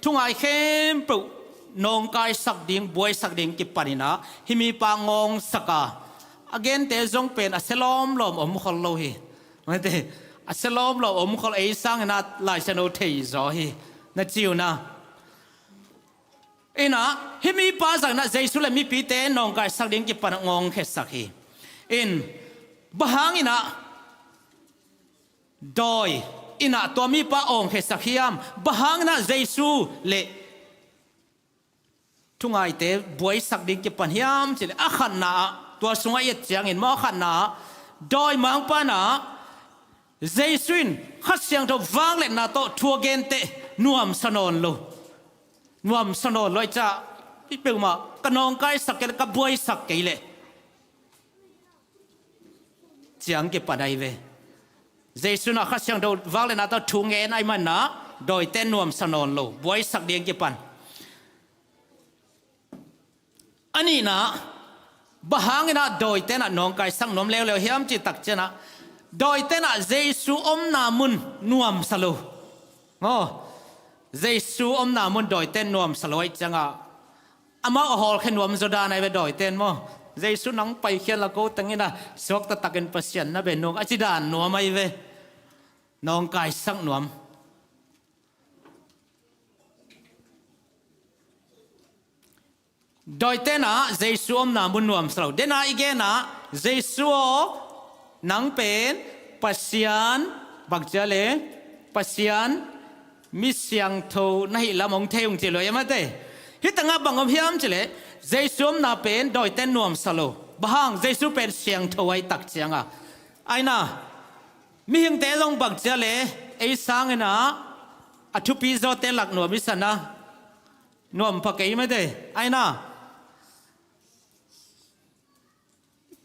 thungai khempeuh nawngkaisak ding, buaisak ding kipan in ah, hih mipa ngawngsak a, a gente zong pen a sia lawmlawm om khol lo hi. Mate, a sia lawmlawm om khol, ei sangin ah Lai Siangtho thei zaw hi, na ci un ah. In ah, hih mipa zangin ah Jesu le mipite nawngkaisak ding kipan ah ngawngkhiasak hi. In, bang hangin ah dawi in ah tua mipa awngkhiasak hiam? Bang hangin ah Jesu le thungaite buaisak ding kipan hiam cih leh, a khatna ah, tua sungah i et ciangin maw, a khatna ah, dawimangpa in ah Jesu in Kha Siangtho vangliatna tawh thu a gen teh nuamsa nawn lo. Nuamsa nawn lo ahih ciang, i peuhmah ka nawngkaisak kei leh, ka buaisak kei leh, ciang kipan ahi ve. Jesu in ah Kha Siangtho vangliatna tawh thu ngen ahih manin ah dawite nuamsa nawn lo, buaisak ding kipan. A nihna, bang hangin ah dawite in ah nawngkaisak nuam leuleu hiam cih tak ciangin ah, dawite in ah Jesu omna mun nuamsa lo. Maw, Jesu omna mun dawite in nuamsa lo ahih ciangin ah, amau a hawlkhia nuam zaw dan ahi ve dawite in maw. Jesu nang paikhia la ko teng in ah suak taktakin Pasian na bia nung a ci dan nuam ahi ve. Nawngkaisak nuam. Dawite in ah Jesu omna mun nuamsa lo. Dena i gen ah, Jesu aw, nang pen Pasian, bang ci a le, Pasian mi siangtho na hih lam hong thei ung ci lo e mate. Hih tengah bang om hiam cih leh, Jesu omna pen dawite in nuamsa lo. Bang hang, Jesu pen siangtho ahih tak ciangin ah. Ahi na, mihingte zong bang ci a le, ei sangin ah a thupi zawte lak nuam i san a, nuam pha kei mate. Ahi na,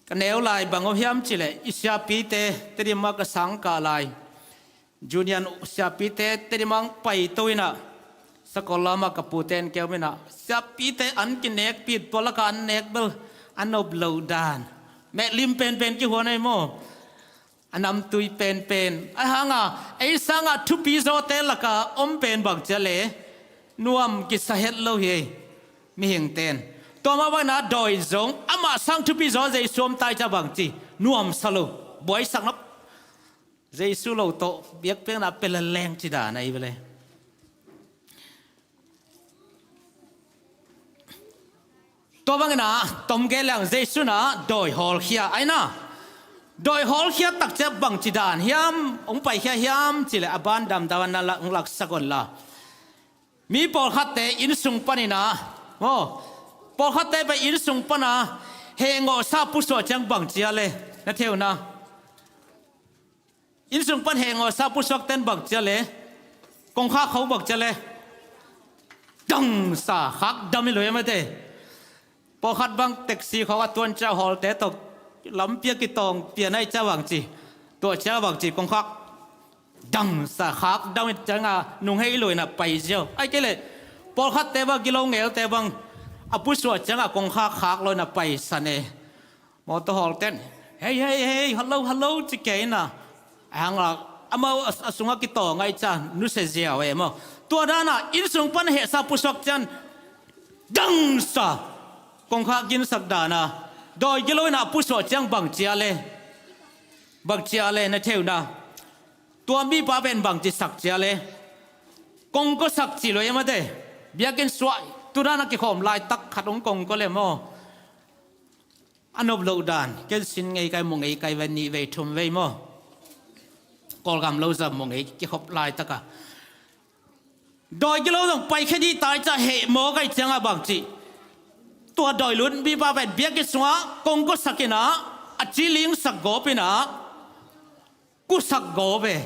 ka neu lai bang om hiam cih leh, i siapite, Tedim ah ka sang kah lai, Junior siapite Tedim ah hong paito in ah, Sakollam ah ka pute in kei om in ah, siapite an kinekpih, tua lakah an nek bel a nop loh dan. Mehlim penpen kihuan ahi maw. A namtui penpen. Ahi hangin ah, ei sangin ah thupi zawte lakah om pen bang ci a le, nuam kisa het lo hi ei, mihingte in. Tua mah bangin ah dawi zong, amah sang thupi zaw Jesu om ta ahih ciang bang ci, nuamsa lo, buaisak nop. Jesu lo tawh biakpiakna pia leng ci dan ahi ve le. Tua bangin ah, tom gen leng, Jesu in ah dawi hawlkhia, ahi na. Dawi hawlkhia tak ciang bang ci dan hiam, hong paikhia hiam cih leh, a ban damdam ah na lak, hong laksak un la. Mi pawlkhatte inn sung panin ah, maw, pawlkhatte pen inn sung panin ah hehngawhsa pusuah ciang bang ci a le, na thei uh na. Inn sung pan hehngawhsa pusuakte in bang ci a le, kongkhak khawng bang ci a le, dangsa khak dam hi lo e mate. Pawlkhat bang taxi khawng a tuan ciang hawlte tawh lampi ah kitawng pian ahih ciang bang ci, tuah ciang bang ci, kongkhak dangsa khak dam hi ciangin ah nung hei lo in ah pai ziau. Ahih kei leh pawlkhatte bang, gilo ngelte bang, a pusuah ciangin ah kongkhak khak lo in ah paisan e. Mawtaw hawlten, "Hei, hei, hei, hello, hello," ci kei in ah, a hang lak, amau a, a sungah kitawng ahih ciang nusia ziau e maw. Tua dan ah inn sung pan hehsa pusuak ciang dangsa kongkhak ginsak dan ah, dawi gilo in ah pusuah ciang bang ci a le, bang ci a le, na thei uh na. Tua mipa pen bang ci sak ci a le, kongko sak ci lo e mate. Biakinn sung ah tu dan ah kikhawm laitak khat hong kongko le maw, a nop loh dan, ken sin ngei kai, mu ngei kai, vei nih vei thum vei maw, Kawlgam lo zah mu ngei kikhop laitak ah, dawi gilo zong paikhia ding ta ahih ciang heh mawk ahih ciangin bang ci, tua dawi lut mipa pen biakinn sungah kongko sak in ah, a ci lingsak gawp in ah, kusak gawp e.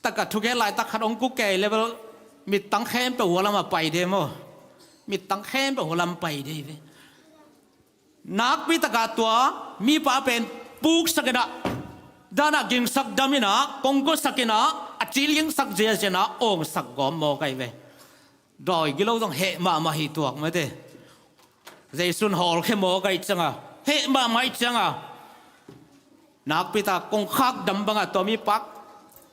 Takah thugen laitak khat hong ku kei le bel, mittang khempeuh hua lamah pai ding maw. Mittang khempeuh hua lam pai ding hi ve. Nakpi takah tua mipa pen puksak in ah, dan ah gingsak dam in ah, kongko sak in ah, a ci lingsak ziazia in ah, awngsak gawp mawk ahi ve. Dawi gilo zong heh mahmah hi tuak mate. Jesu in hawlkhia mawk ahih ciangin, heh mahmah ahih ciangin, nakpi tak kongkhak dam bangin tua mipa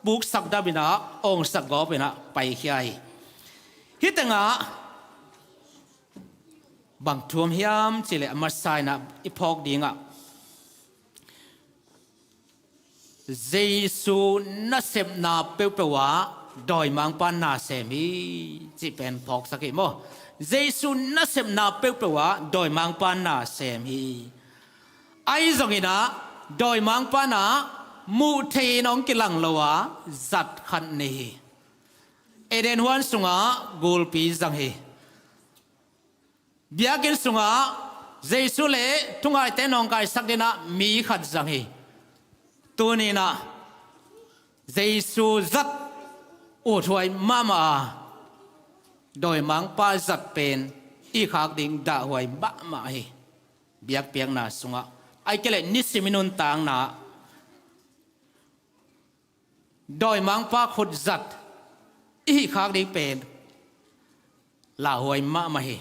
puksak dam in ah, awngsak gawp in ah paikhia hi. Hih tengah bang thu om hiam cih leh, a masa in ah i phawk dingah, Jesu nasepna peuhpeuh ah dawimangpa na sem hi, cih pen phawksak hi maw. Jesu nasepna peuhpeuh ah dawimangpa na sem hi. Ahi zongin ah dawimangpa na muh thei in hong kilang lo a, zat khat nei hi. Eden huan sungah gulpi zang hi. Biakinn sungah Jesu le thungaite nawngkaisak dingin ah mi khat zang hi. Tuni-in ah Jesu zat uthuai mahmah a, dawimangpa zat pen ihkhak ding dahhuai mahmah hi. Biakpiakna sungah, ahih kei leh nisim i nuntakna dawimangpa khut zat ihkhak ding pen lauhuai mahmah hi.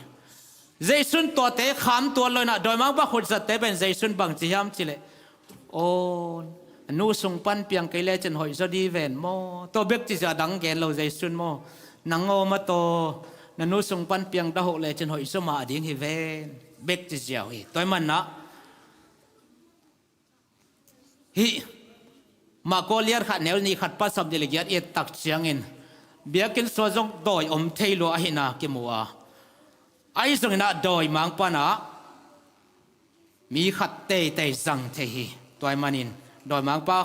Jesu in tuate kham tuan lo-in ah, dawimangpa khut zatte pen Jesu in bangci hiam cih leh, "Aw, na nu sung pan piang kei lecin hoih zaw ding hi ven maw?" Tua bek cih zia, dang gen lo Jesu in maw. "Nang aw, mataw, na nu sung pan piang dah hoh lecin hoih zaw mah ding hi ven," bek cih ziau hi. Tua ahih manin ah, hih Marka lian khat, neu nih khat pan sawmnih le giat i et tak ciangin, biakinn sungah zong dawi om thei lua ahihna kimu a, ahi zongin ah dawimangpa in ah mi khat teitei zang thei hi. Tua ahih manin dawimangpa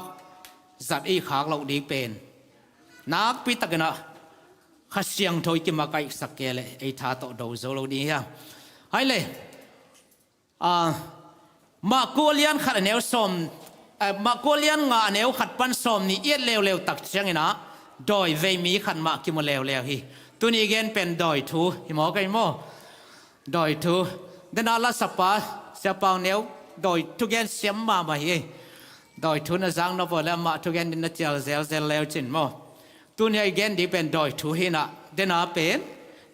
zat ihkhak loh ding pen nakpi takin ah Kha Siangtho i kimakaihsak kei leh ei tha tawh do zo lo ding hi hang. Hai le, a, Marka lian khat a neu sawm, a, Marka lian nga a neu khat pan sawmnih i et leuleu tak ciangin ah, dawivei mi khat mah kimu leuleu hi. Tuni i gen pen dawithu hi maw, kei maw? Dawithu. Dena lasapa, Sia Pau Neu, dawithu gen siam mahmah hi. Dawithu na zak nop uh leh amah thugen ding na cial zelzel leu cin maw. Tuni a i gen ding pen dawithu hi-in ah, dena pen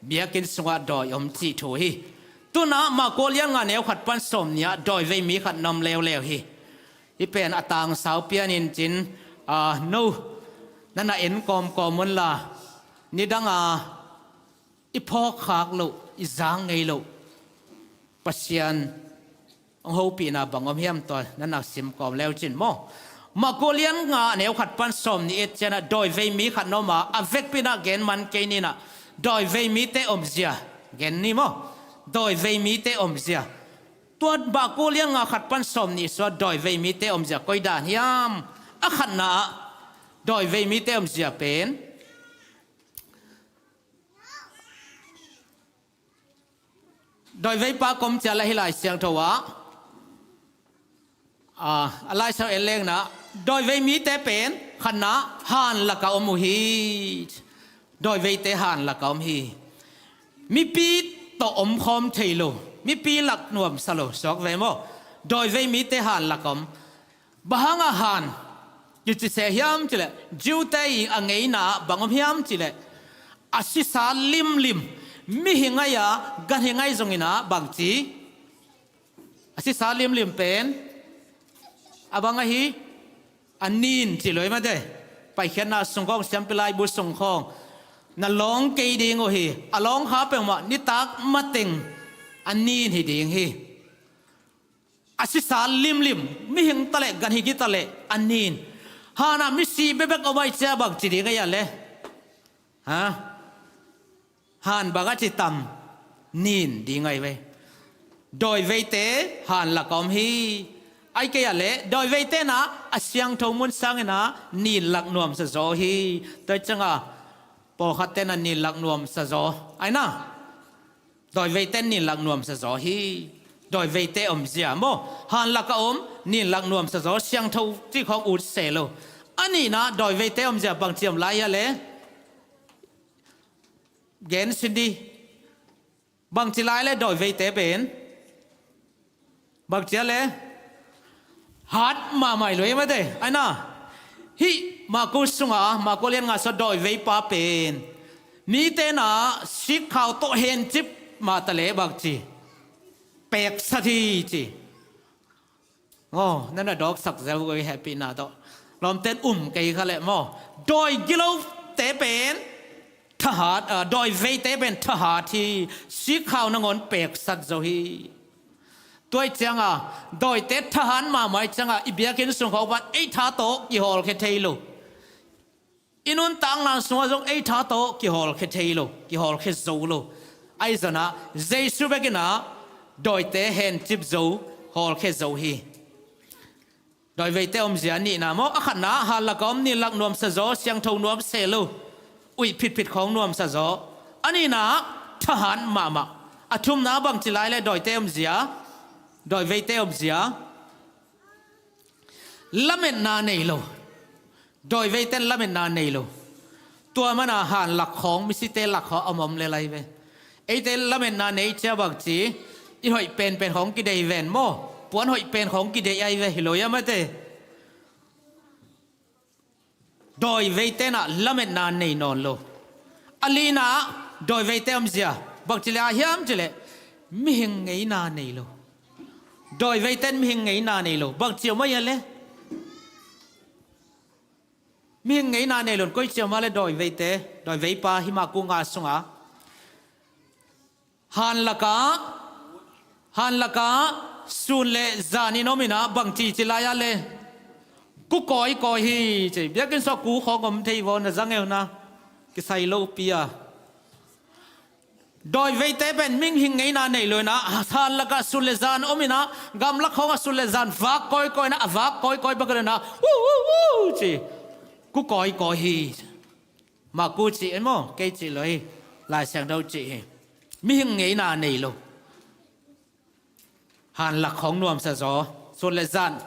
biakinn sungah dawi om cih thu hi. Tu-in ah Marka lian nga neu khat pan sawmnih ah dawivei mi khat na om leuleu hi. Hih pen a tangsau pian in cin, a, no, na na en kawmkawm un la, nidang a i phawkkhak loh, i zang ngei loh Pasian hong hopihna bang om hiam, tua na na sim kawm leu cin maw. Marka lian nga a neu khat pan sawmnih i et ciangin ah dawivei mi khat na om a, a vekpi-in ah gen man kei ni in ah, dawivei mite omzia gen ni maw. Dawivei mite omzia. Tua Marka lian nga khat pan sawmnih sungah dawivei mite omzia koi dan hiam? A khatna ah dawivei mite omzia pen dawiveipa kong om ciat leh hih Lai Siangtho ah, a, a Lai Siangtho en leng in ah, dawivei mite pen khatna han lakah om uh hi. Dawiveite han lakah om hi. Mipi tawh omkhawm thei lo, mipi lak nuamsa lo, suak ve maw. Dawivei mite han lakah om. Bang hangah han kici se hiam cih leh, Jew-te i a ngeina ah bang om hiam cih leh, a sisa limlim, mihing ahi a, ganhing ahi zongin ah bangci, a sisa limlim pen a bang ahi, a nin ci lo hi mate. Paikhiatna sung khawng, siampi laibu sung khawng na lawng kei ding uh hi. A lawng kha peuhmah nitak mateng a nin hi ding hi. A sisa limlim, mihing ta leh, ganhing hi ta leh, a nin. Han ah misi bekbek om ahih ciang bang ci ding ahi a le? Ha? Han bang a ci tam? Nin ding ahi ve. Dawiveite han lakah om hi. Ahih kei a le, dawiveite in ah a siangtho mun sangin ah nin lak nuamsa zaw hi. Tua ciangin pawlkhatte in ah nin lak nuamsa zaw. Ahi na. Dawiveite in nin lak nuamsa zaw hi. Dawiveite omzia maw. Han lakah om, nin lak nuamsa zaw, siangtho cih khawng ut se lo. A nihna, dawiveite omzia bangci om lai hia le? Gen sin di. Bangci lai le dawiveite pen? Bangci a le? Hat mahmah hi lo hi mate. Ahi na, hih Marka sungah, Marka lian nga sungah dawiveipa pen mite in ah sikkhau tawh hencip mah ta leh bangci? Peksat hi ci. Aw, na na dawksak zel uh ei, hehpihna tawh. Lawmte in um kei kha leh maw. Dawi gilote pen thahat, a, dawiveite pen thahat hi, sikkhau nangawn peksat zo hi. Tua ahih ciangin, dawite thahat mahmah ahih ciangin, i biakinn sung khawng pan ei tha tawh kihawlkhia thei lo. I nuntakna sungah zong ei tha tawh kihawlkhia thei lo, kihawlkhia zo lo. Ahi zongin, Jesu bekin ah dawite hencip zo, hawlkhia zo hi. Dawiveite omzia a nihna maw, a khatna, han lakah om, nin lak nuamsa zaw, siangtho nuam se lo, uih phitphit khawng nuamsa zaw. A nihna, thahat mahmah. A thumna bangci lai le dawite omzia, dawiveite omzia? Lametna nei lo. Dawiveite in lametna nei lo. Tua mana hanlak khawng, misite lak khawng a om om lel ahi ve. Eite lametna nei cia bakci, i hoih penpen khawng kidei ven maw? Puan hoih pen khawng kidei ahi ve, hi lo ia mate. Dawiveite in ah lametna nei nawn lo. A lina ah dawiveite omzia bakci le a hiam cileh, mihing ngeina nei lo. Dawiveite in mihing ngeina nei lo. Bakci om ahi a le? Mihing ngeina nei lo in koici om a le? Dawiveite, dawiveipa hi Maku nga sunga hanlakah, hanlakah sun le zan in om in ah bangci ci lai a le? Ku kawikawi hi ci. Biakinn sungah ku khawng om thei vaw, na zangeu na kisai lopi a. Dawiveite pen mihing ngeina nei lo in ah, hanlakah sun le zan om in ah, gamlak khawngah sun le zan vak kawikawi in ah, a vak kawikawi bek lo in ah, uh, uh, uh, ci. Ku kawikawi hi. Maku cih hi maw, kei cih lo hi. Lai Siangtho cih hi. Mihing ngeina nei lo. Hanlak khawng nuamsa zaw, sun le zan.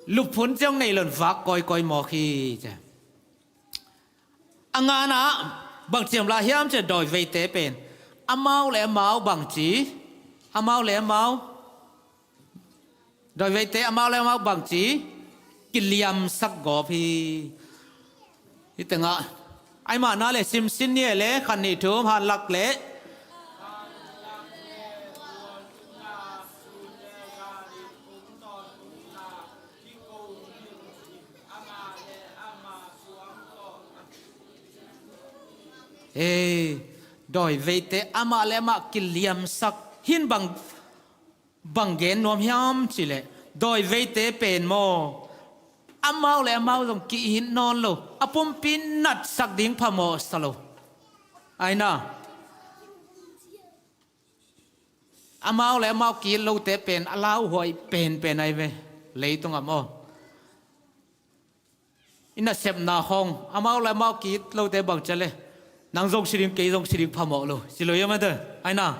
Lupphun ciang nei lo in vak kawikawi mawk hi ci. A ngana ah bangci om lai hiam ci, dawiveite pen amau le amau bangci, amau le amau, dawiveite amau le amau bangci kiliamsak gawp hi. Hih tengah ai mahna le simsin ni e le, khan nih thum, hanlak le. Ei, dawiveite amah le amah kiliamsak hin bang, bang gen nuam hiam cileh, dawiveite pen maw, amau le amau zong ki-it nawn lo, a pumpi natsak ding phamawh sa lo. Aina, amau le amau ki-it lote pen a lauhuai penpen ahi ve. Leitungah maw, i nasepna khawng amau le amau ki-it lote bang cia le, nang zong si ding, kei zong si ding phamawh lo, si lo ia mate. Aina,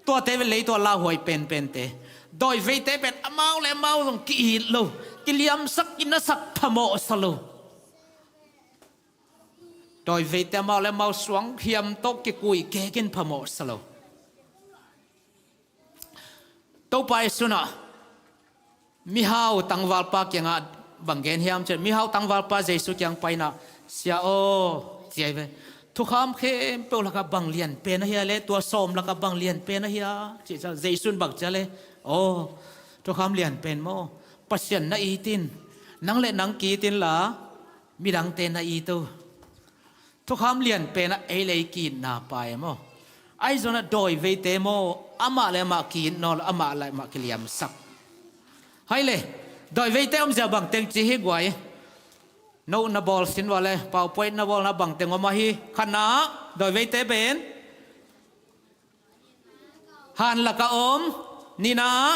tuate ve, leitungah lauhuai penpente. Dawiveite pen amau le amau zong ki-it lo, kiliamsak, kinasak phamawh sa lo. Dawiveite amau le amau suang hiam tawh kikui kekin phamawh sa lo. Topa Jesu in ah mihau tangvalpa kiangah bang gen hiam cileh, mihau tangvalpa Jesu kiang pai in ah, Sia aw, ci ahi ve, thukham khempeuh lakah bang lianpen ahia le, tua sawm lakah bang lianpen ahia, ci ciang Jesu in bang cia le, aw, thukham lianpen maw, Pasian na it in, nang le nang ki-it inla, midangte na it o. Thukham lianpen ah ei le ei ki-itna pai maw. Ahi zongin ah dawiveite maw, amah le amah ki-it nawn lo, amah le amah kiliamsak. Hai le, dawiveite omzia bang teng ci hi guai. No na bawl sin vua le, PowerPoint na bawlna bang teng om ahi. Khatna ah dawiveite pen hanlakah om, nihna ah,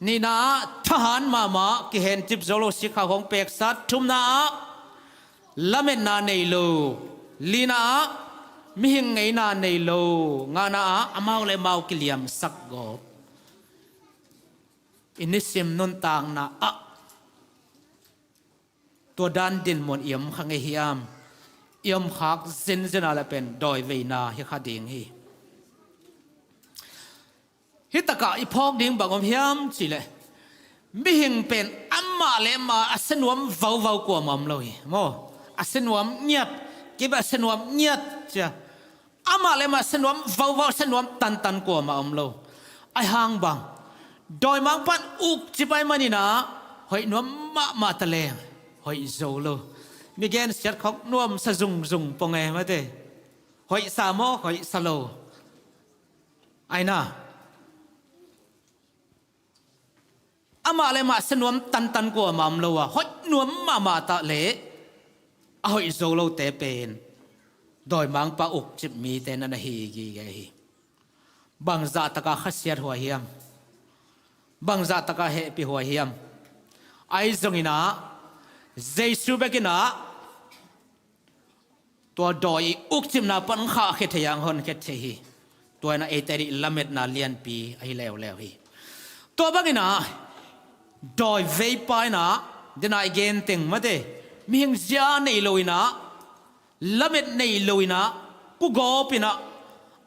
nihna ah thahat mahmah, kihencip zo lo, sikha hong peksa, thumna ah lametna nei lo, lina ah mihing ngeina nei lo, ngana ah amau le amau kiliamsak gawp. I nisim nuntakna ah tua dan dinmun i om kha ngei hiam? I om khak zenzen a le pen dawi veina hi kha ding hi. Hi takah i phawk ding bang om hiam cih leh, mihing pen amah le amah a sianuam vauvau kuamah om lo hi maw. A sianuam ngiat, kibeh a sianuam ngiat cia. Amah le amah sianuam vauvau, sianuam tantan kuamah om lo. Ahi hang bang, dawimangpa'n ukcip ahih manin ah hoih nuam mahmah ta leng hoih zo lo. Mi gensiat khawng nuamsa zungzung pong e mate. Hoihsa maw, hoihsa lo. Aina, amah le amah sianuam tantan kuamah om lo a, hoih nuam mahmah ta leh a hoih zo lote pen dawimangpa ukcip mite na na hi gige hi. Bangzah takah khasiat huai hiam? Bangzah takah hehpih huai hiam? Ahi zongin ah Jesu bekin ah tua dawi i ukcipna pan khahkhia thei a, honkhiat thei hi. Tua in ah eite ading lametna lianpi ahi leuleu hi. Tua bangin ah, dawiveipa in ah, dena i gen teng mate, mihing zia nei lo in ah, lamet nei lo in ah, kugawp in ah,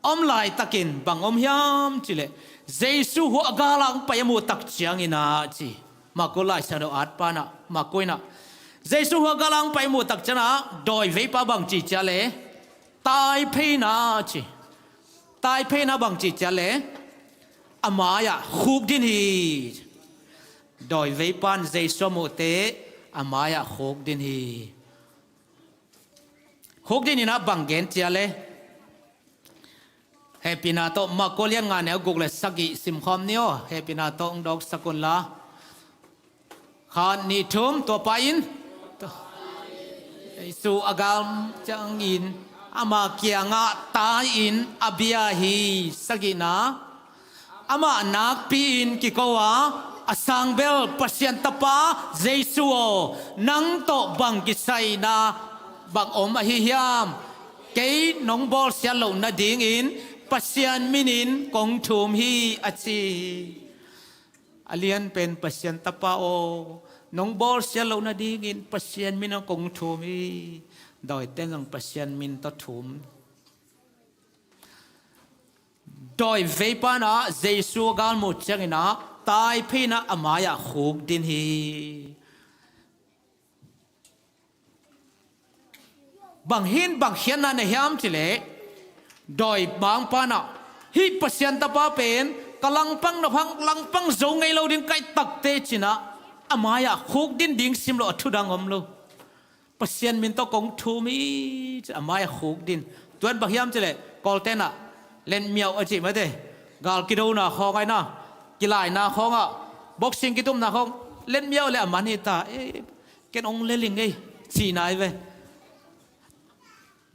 om laitakin bang om hiam cih leh, Jesu hua a gal ah hong pai a muh tak ciangin ah ci. Marku Lai Siangtho atpa in ah, Marku in ah, Jesu hua a gal ah hong pai a muh tak ciangin ah, dawiveipa bang ci ciat leh, tai phei in ah ci. Tai phei in ah bang ci ciat leh, a mai-ah khukdin hi. Dawiveipa in Jesu a muh teh, a mai-ah khukdin hi. Khukdin in ah bang gen ciat leh, hehpihna tawh Marku lian nga, neu guk le sagih simkhawm ni aw. Hehpihna tawh hong dawksak un la. Khat, nih, thum, tua pa in, Jesu a gal ciangin, ama kiangah tai-in a bia hi. Sagihna, amah nakpi-in kiko a, a sangbel, Pasian Tapa Jesu aw, nang tawh bang kisai-in ah bang om ahi hiam? Kei nong bawlsiat loh nadingin Pasian minin kong thum hi, a ci hi. A lianpen, Pasian Tapa aw, nong bawlsiat loh nadingin Pasian minin kong thum hi. Dawite in zong Pasian min tawh thum. Dawiveipa in ah Jesu a gal muh ciangin ah, tai phei in ah a mai-ah khukdin hi. Bang hih in bang khiatna nei hiam cih leh, dawimangpa in ah, hih Pasian Tapa pen ka langpang, na hang langpang zo ngei lo ding ka hih tak teh ci-in ah, a mai-ah khukdin ding sim lo, a thu dang om lo. Pasian min tawh kong thum hi, ci-in a mai-ah khukdin. Tua in bang hiam cih leh, Kawlte'n ah, letmiauh a cih mate. Gal kidona khawng ah in ah, kilaina khawng ah, boxing kitumna khawng, letmiauh leh a man hi ta. Eh, ken hong lel ing ei, cihna hi ve.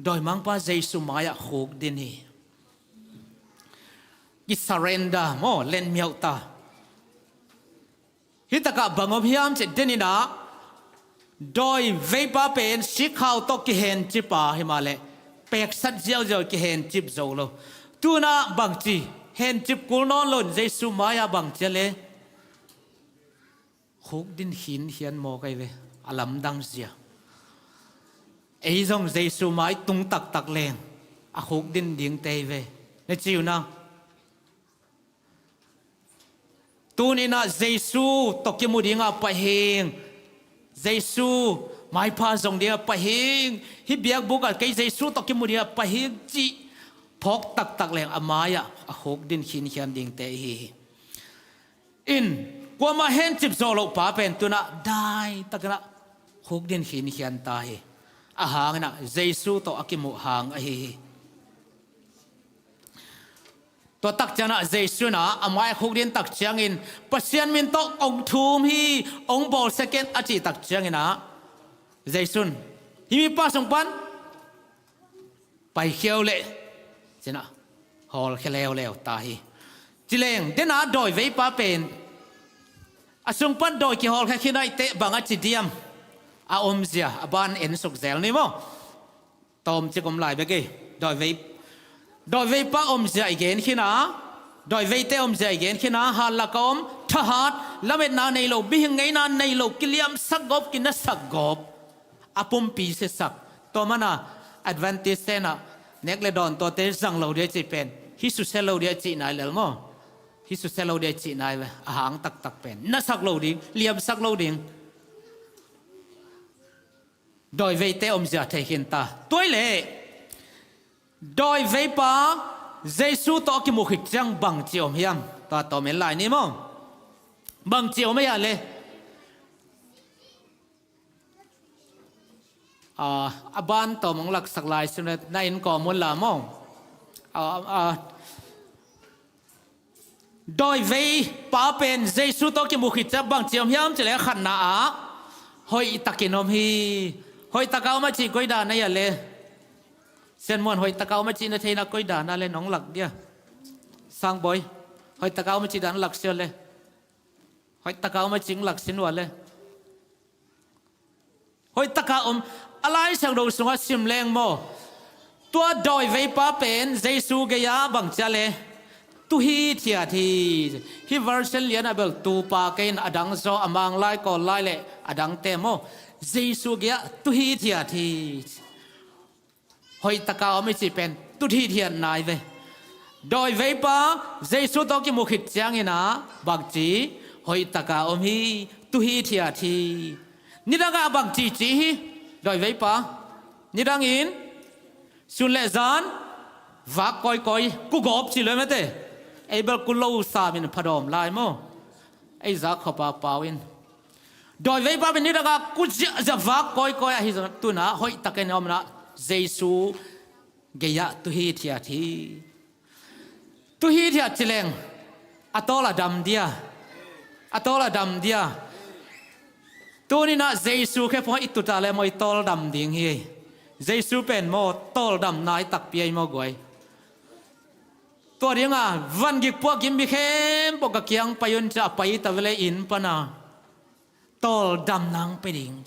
Dawimangpa Jesu mai-ah khukdin hi. Ki surrender maw, letmiauh ta. Hih takah bang om hiam cih leh, den in ah, dawiveipa pen sikkhau tawh kihencip a, himahleh peksat ziauziau, kihencip zo lo. Tu-in ah bangci, hencip kul nawn lo in Jesu mai-ah bang ci a leh, khukdin khinkhian mawk ahi ve, a lamdang zia. Ei zong Jesu mai tung taktak leng, a khukdin dingte hi ve. Na ci uh na. Tuni-in ah Jesu tawh kimu ding a pai hing. Jesu maipha zong ding a pai hing. Hih biakbuk ah kei Jesu tawh kimu ding a pai hing, cih phawk taktak leng a mai-ah a khukdin khinkhian dingte i hi hi. In, kuamah hencip zawh loh pa pen tu-in ah daitakin ah khukdin khinkhian ta hi. A hang in ah Jesu tawh a kimuh hang ahi hi. Tua tak ciangin ah Jesu in ah a mai-ah khukdin tak ciangin, Pasian min tawh kong thum hi, hong bawlsia ken, a cih tak ciangin ah, Jesu in, hih mipa sung pan paikhia o leh, ci-in ah hawlkhia leuleu ta hi. Ci leng, den ah dawiveipa pen a sung pan dawi kihawlkhia khin ahih teh bang a ci diam? A omzia, a ban en suk zel ni maw. Tawmcik om lai bek hi. Dawivei, dawiveipa omzia i gen khin a, dawiveite omzia i gen khin a, hat lak a om, thahat, lametna nei lo, mihing ngeina nei lo, kiliamsak gawp, kinasak gawp. A pumpi siasak. Tua manin ah Adventist-te'n ah nek le dawn tuate zang lo ding a cih pen, hih susia lo ding a cihna hi lel maw. Hih susia lo ding a cihna hi ve, a hang taktak pen. Nasak lo ding, liamsak lo ding. Dawiveite omzia thei khin ta. Tua hi leh, dawiveipa Jesu tawh a kimuh khit ciang bangci om hiam? Tua tawm en lai ni maw. Bangci om ahi a leh, a, a ban tawm hong laksak lai sin leh, na in kawm un la maw. A, a, dawiveipa pen Jesu tawh kimuh khit ciang bangci om hiam cih leh, khatna ah hoihtakin om hi. Hoihtak a om a cih koi dan ahi a leh? Sianmuan, hoihtak a om a cih na theihna koi dan a leh nong lak dia? Sangbawi, hoihtak a om a cih dan lak sia leh. Hoihtak a om a cih lak sin ua leh. Hoihtak a om, a Lai Siangtho sungah sim leng maw. Tua dawiveipa pen Jesu gei-ah bangci a leh, Tuhi thiat hi. Hih version lian a bel tupa kei in a dang zaw a Mang lai Kawl lai le a dangte maw, Jesu gei-ah tuhi thiat hi. Hoih taka om i cih pen tuhi thiat nai ve. Dawiveipa Jesu tawh kimu khit ciangin ah bangci hoih taka om hi, tuhi thiat hi. Nidangah bangci ci hi dawiveipa. Nidangin sun le zan vak kawikawi, kugawp ci lo mate. Ei bel kulo samin phadawm lai maw. Ei zak khawpa pau in dawiveipa pen nidangah kuziahziah vak kawikawi ahi zong tunah hoih takin omna Jesu gei-ah tuhi thiat hi. Tuhi thiat ci leng a tawl a dam dia, a tawl a dam dia. Tuninah Jesu khephung i tuta le maw i tawl dam ding hi. Jesu pen maw tawl damna i takpi ahi maw guai. Tua dinga van gik puak gimbi khempeuh ka kiang pai un ci a pai ta vele inn pana tawl dam nang pe ding.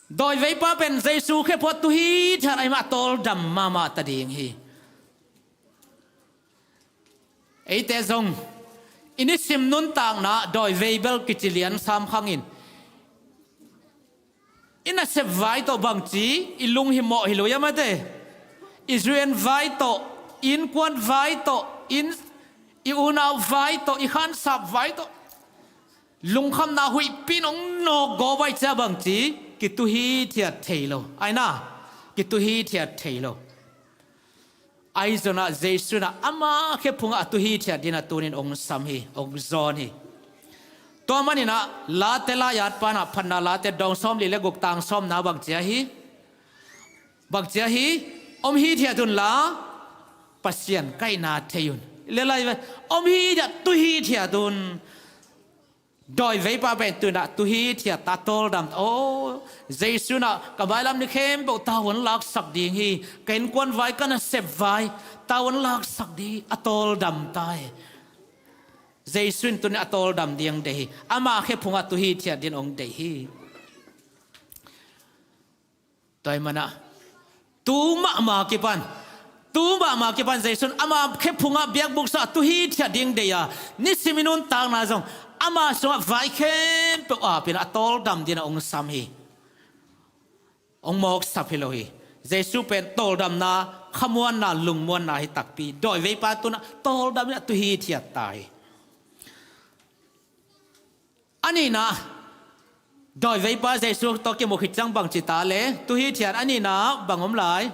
Dawiveipa pen Jesu khephung tuhi thiat ahi mah a tawl dam mahmah ta ding hi. Eite zong i nisim nuntakna dawivei bel kici lian sam khangin i nasep vai tawh bangci i lunghimawh hi lo ia mate. I zuian vai tawh, i innkuan vai tawh, i unau vai tawh, i khansap vai tawh lungkhamna huihpi in hong nawk gawp vai cia bangci kituhi thiat thei lo. Aina kituhi thiat thei lo. Ahi zonah Jesu inah ama khephungah a tuhi thiat dinah tunin hong sam hi, hong zawn hi. Tua maninah Late lai-at panah phatna Late dawng sawmli le guk tang sawmna bangcia hi. Bangcia hi, om hi thiat unla Pasian kaihna thei un. Lelai ve, om hi thiat, tuhi thiat un. Dawiveipa pen tunah tuhi thiat ta, tawl dam ta. O, Jesu inah ka mailam ni khempeuh tau hong laksak ding hi. Ka innkuan vai, ka nasep vai tau hong laksak ding hi, a tawl dam ta hi. Jesu in tunin a tawl dam ding deih hi. Ama khephungah tuhi thiat din hong deih hi. Tua hi manah tu mahmah kipan, tu mahmah kipan Jesu in ama khephungah biakbuk sungah tuhi thiat ding deih a, nisim i nuntakna zong ama sungah vai khempeuh apin a tawl dam dinah hong sam hi. Hong mawksap hi lo hi. Jesu pen tawl damna, khamuanna, lungmuanna hi takpi. Dawiveipa tunah tawl dam dinah tuhi thiat ta hi. A nihna, dawiveipa Jesu tawh kimu khit ciang bangci ta le tuhi thiat a nihna bang om lai?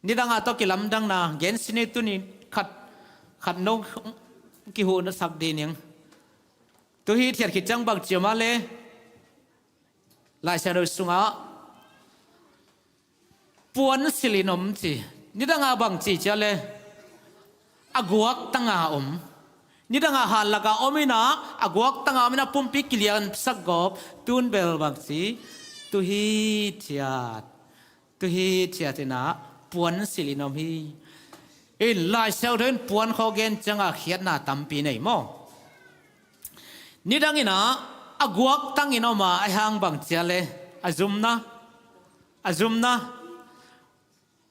Nidangah tawh kilamdangna gen sini tuni khat, khat no kihuhna sak dih ning. Tuhi thiat khit ciang bangci om a le? Laisiangtho sungah puansilh in om ci. Nidangah bangci cia le? A guaktanga om. Nidangah hanlaka om inah, a guaktanga om inah pumpi kiliansak gawp. Tun bel bangci? Tuhi thiat. Tuhi thiat inah puansilh in om hi. In Laisiangtho in puan khawng gen ciangah khiatna tampi nei maw? Nidang inah a guaktangin om a, a hang bangcia le? A zumna, a zumna,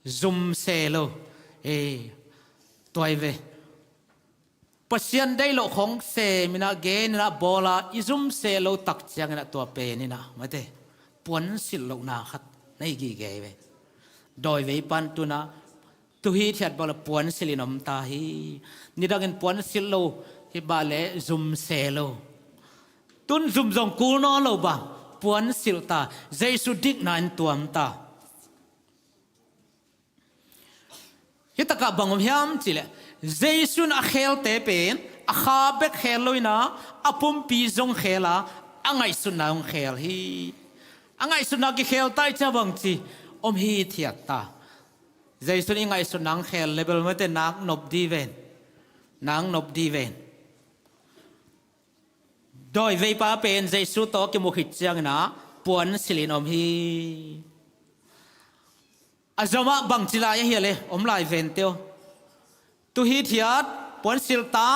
zum se lo. E, tua hi ve. Pasian deih loh khawng sem inah, gen inah, bawl a, i zum se lo tak ciang inah tua pen inah mate puansilh lohna khat na hi gige hi ve. Dawiveipa in tunah tuhi thiat bang le puansilh in om ta hi. Nidangin puansilh lo hi bang le zum se lo. Tun zum zong kul nawn lo bang, puansilh ta. Jesu dikna in tuam ta. Hi takah bang om hiam cih leh, Jesu in a khelte pen a kha bek khel lo inah, a pumpi zong khel a, a ngaihsutna hong khel hi. A ngaihsutna kikhel ta i cia bangci? Om hi thiat ta. Jesu in i ngaihsutna hong khel le bel mate nak nop dih ven. Nak nop dih ven. Dawiveipa pen Jesu tawh kimu khit ciang inah puansilh in om hi. A zomah bangci lai ahi a le? Om lai vente aw. Tuhi thiat, puansilh ta.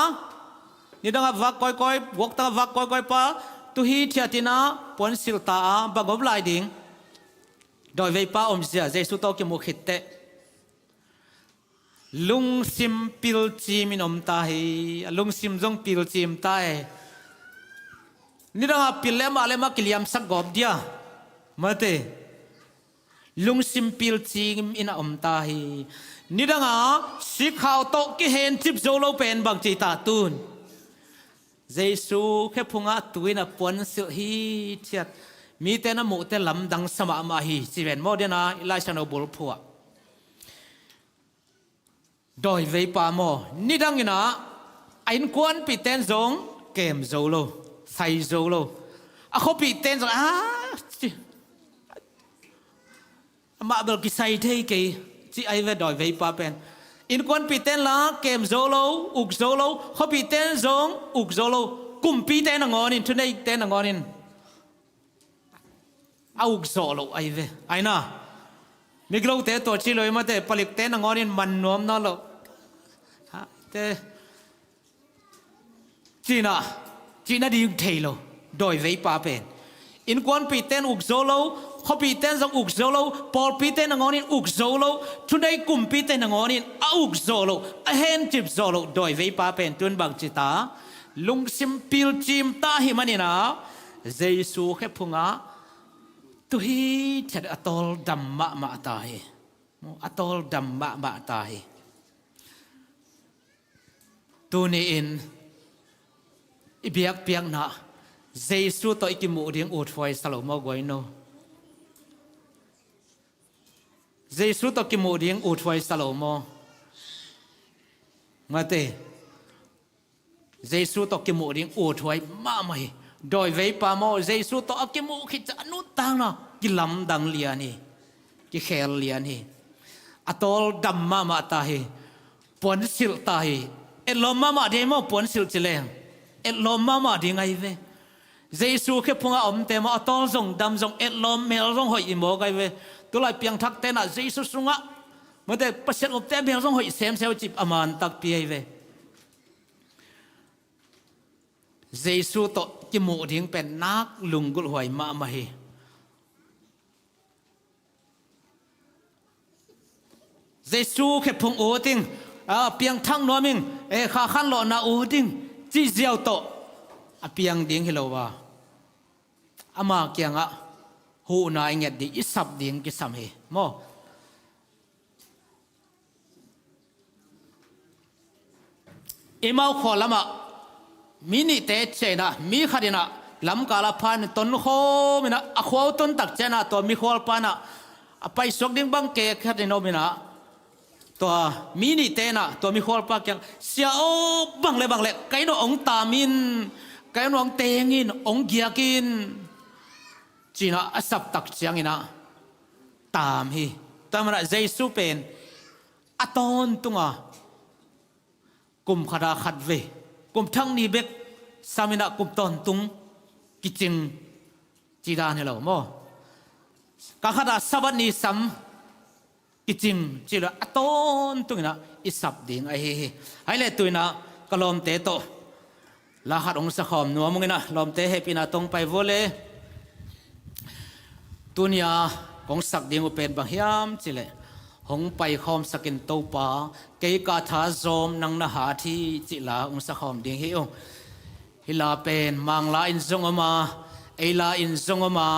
Nidangah vak kawikawi, guaktangah vak kawikawi pa tuhi thiat inah puansilh ta a, bang om lai ding? Dawiveipa omzia Jesu tawh kimu khit teh. Lungsim pilcim in om ta hi. A lungsim zong pilcim ta hi. Nidangah pil le amah le amah kiliamsak gawp dia. Mate. Lungsim pilcim in a om ta hi. Nidangah sikhau tawh kihencip zo lo pen bang ci ta tun. Jesu khephungah tu in a puansilh hi ciat. Mite na muhte lamdang sa mahmah hi. Ci ven maw diana i Lai Siangtho bulphuh ah. Dawiveipa maw, nidang inah a innkuanpihten zong kem zo lo, sai zo lo. A khuapihten zong a ci, amah bel kisai thei kei ci ai ve dawiveipa pen. Innkuanpihten la kem zo lo, uk zo lo, khuapihten zong uk zo lo, kumpite nangawnin, thuneite nangawnin a uk zawh loh ai ve. Aina, miglote tua ci lo i mate, palikte nangawnin man nuam nawn lo. Ha, te, cina, cina ding thei lo. Dawiveipa pen. Innkuanpihten uk zo lo, khuapihten zong uk zo lo, pawlpite nangawnin uk zo lo, thunei kumpite nangawnin a uk zawh lo, a hencip zawh lo. Dawiveipa pen tun bang ci ta. Lungsim pilcim ta hi maninah Jesu khephungah tu hi thiat a tawldam mahmah ta hi. A tawldam mahmah ta hi. Tuni-in i biakpiakna Jesu tawh i kimuh ding uthuai sa lo maw guai no? Jesu tawh kimuh ding uthuai sa lo maw? Mate. Jesu tawh kimuh ding uthuai mahmah hi. Dawiveipa maw, Jesu tawh a kimuh khit ciang a nuntakna kilamdang lian hi. Kikhel lian hi. A tawldam mahmah ta hi. Puansilh ta hi. Etlawm mahmah ding maw puansilh ci leng. Etlawm mahmah ding ai ve. Jesu khephungah omte maw a tawl zong dam zong etlawm mel zong hoih i mawk ai ve. Tulai piangthak tenah Jesu sungah mate Pasian upte mel zong hoih semsem cip a man takpi ai ve. Jesu tawh kimuh ding pen nak lunggulh huai mahmah hi. Jesu khephung ut ing, a, piangthak nuam ing, e, kha khanlawhna ut ing, cih ziau tawh a piang ding hi lo a, ama kiangah huhna i nget ding, i sap ding kisam hi maw? Emau khua lamah mi nihte ciah inah mi khat inah lamkal a phan in tonkhawm inah a khua uh tontak cianah tua mikhualpa inah a paisuak ding bang kei khat in om inah tua mi nihte inah tua mikhualpa kiang, "Sia aw, bang le bang le ka inn uh hong taam in, ka inn uh hong teng in, hong giak in," ci-inah a saptak cianginah taam hi. Tua manah Jesu pen a tawntunga kum khata khat vei, kum thak nih bek saminah kum tawntung kicing ci dan hi lo maw? Ka khatah Sabbath ni sam kicing ci lo a tawntunginah i sap ding ahi hi. Hai le tuinah ka lawmte tawh la khat hong sakhawm nuam ung inah lawmte hehpihna tawh hong pai vua le. Tunia kong sak ding uh pen bang hiam cileh, hong paikhawmsakin Topa, kei ka tha zawm nang na hat hi cih la hong sakhawm ding hi uh. Hih la pen Mangla in zong om a, ei la in zong om a,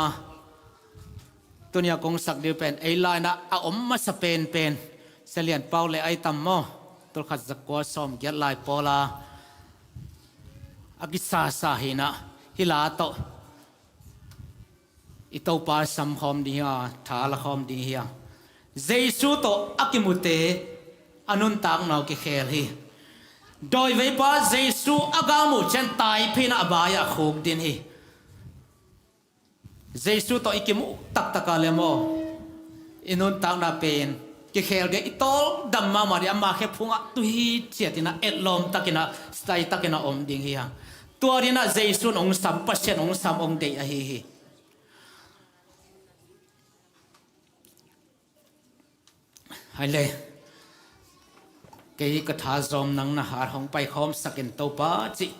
tunia kong sak ding uh pen ei la inah a om masa penpen Sia Lian Pau le ai tam maw, tulkhat zakua sawmgiat lai pawla a kisasa hinah hih la tawh i Topa samkhawm ding hi a, tha lakhawm ding hi a. Jesu tawh a kimute a nuntakna uh kikhel hi. Dawiveipa Jesu a galmuh cian taiphinah a bai-ah khuk din hi. Jesu tawh i kimuh taktaka le maw, i nuntakna pen kikhel ding, i tawldam mahmah ding, ama khephungah tuhi ciatinah etlawm takinah, sai takinah om ding hi a. Tua dinah Jesu in hong sam, Pasian hong sam, hong deih ahi hi. Hai le, kei ka tha zawm nang na hat, hong paikhawmsakin Topa cih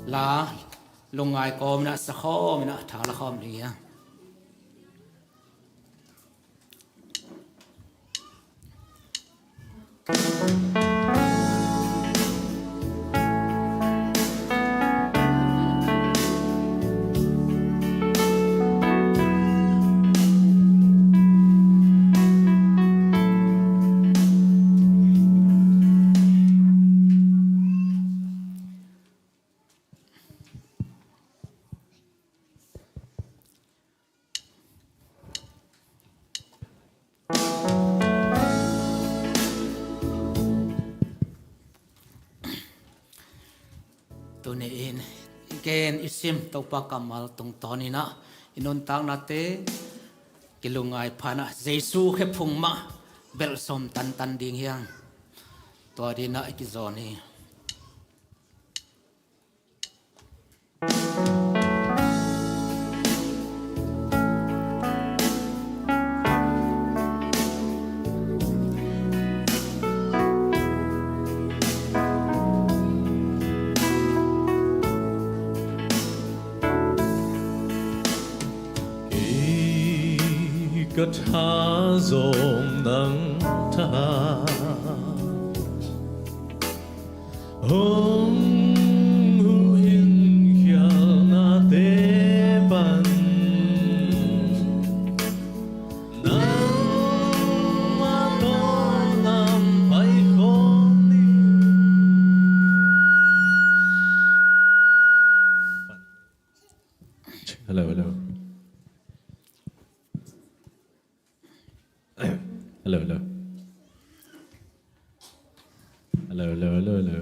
la lungngai kawminah sakhawminah tha lakhawm ding hi a. Ni in i gen i sim Topa kammal tungtawnin ah i nuntaknate kilungngai phan ah Jesu khephung mah belh sawm tantan ding hi hang. Tua dingin ah i kizawn hi. Kei ka tha zawm nang thahat, hong huh in khialhnate pan. Nangmah tawh lam paikhawm ni. Hello, hello. Hello, hello. Hello, hello, hello, hello.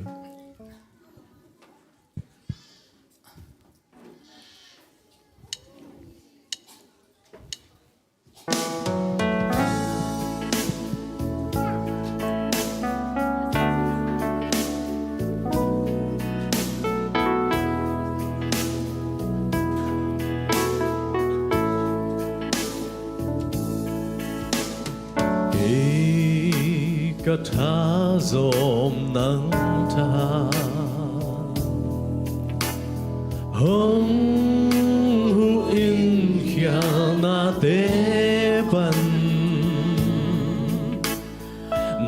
Kei ka tha zawm nang thahat, hong huh in khialhnate pan.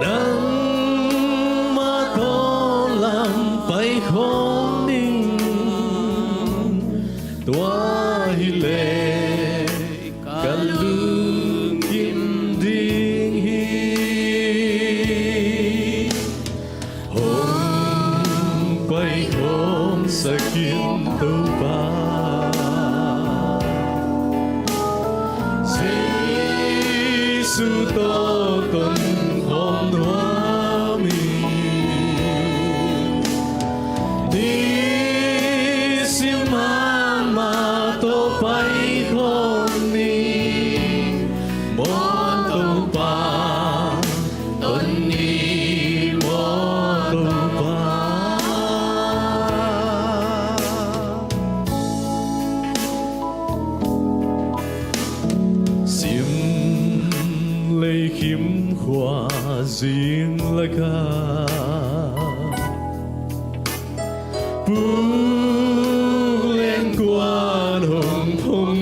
Nangmah tawh lam paikhawm ning. Tua hileh ka lungkim ding hi. Hong paikhawm sak in Topa. Jesu tawh tonkhawm nuam in. Nisim mahmah tawh paikhawm ni. Maw Topa, ton ni maw Topa. Sim leikhim khua zing laka, Pu Leng Kuan hong phung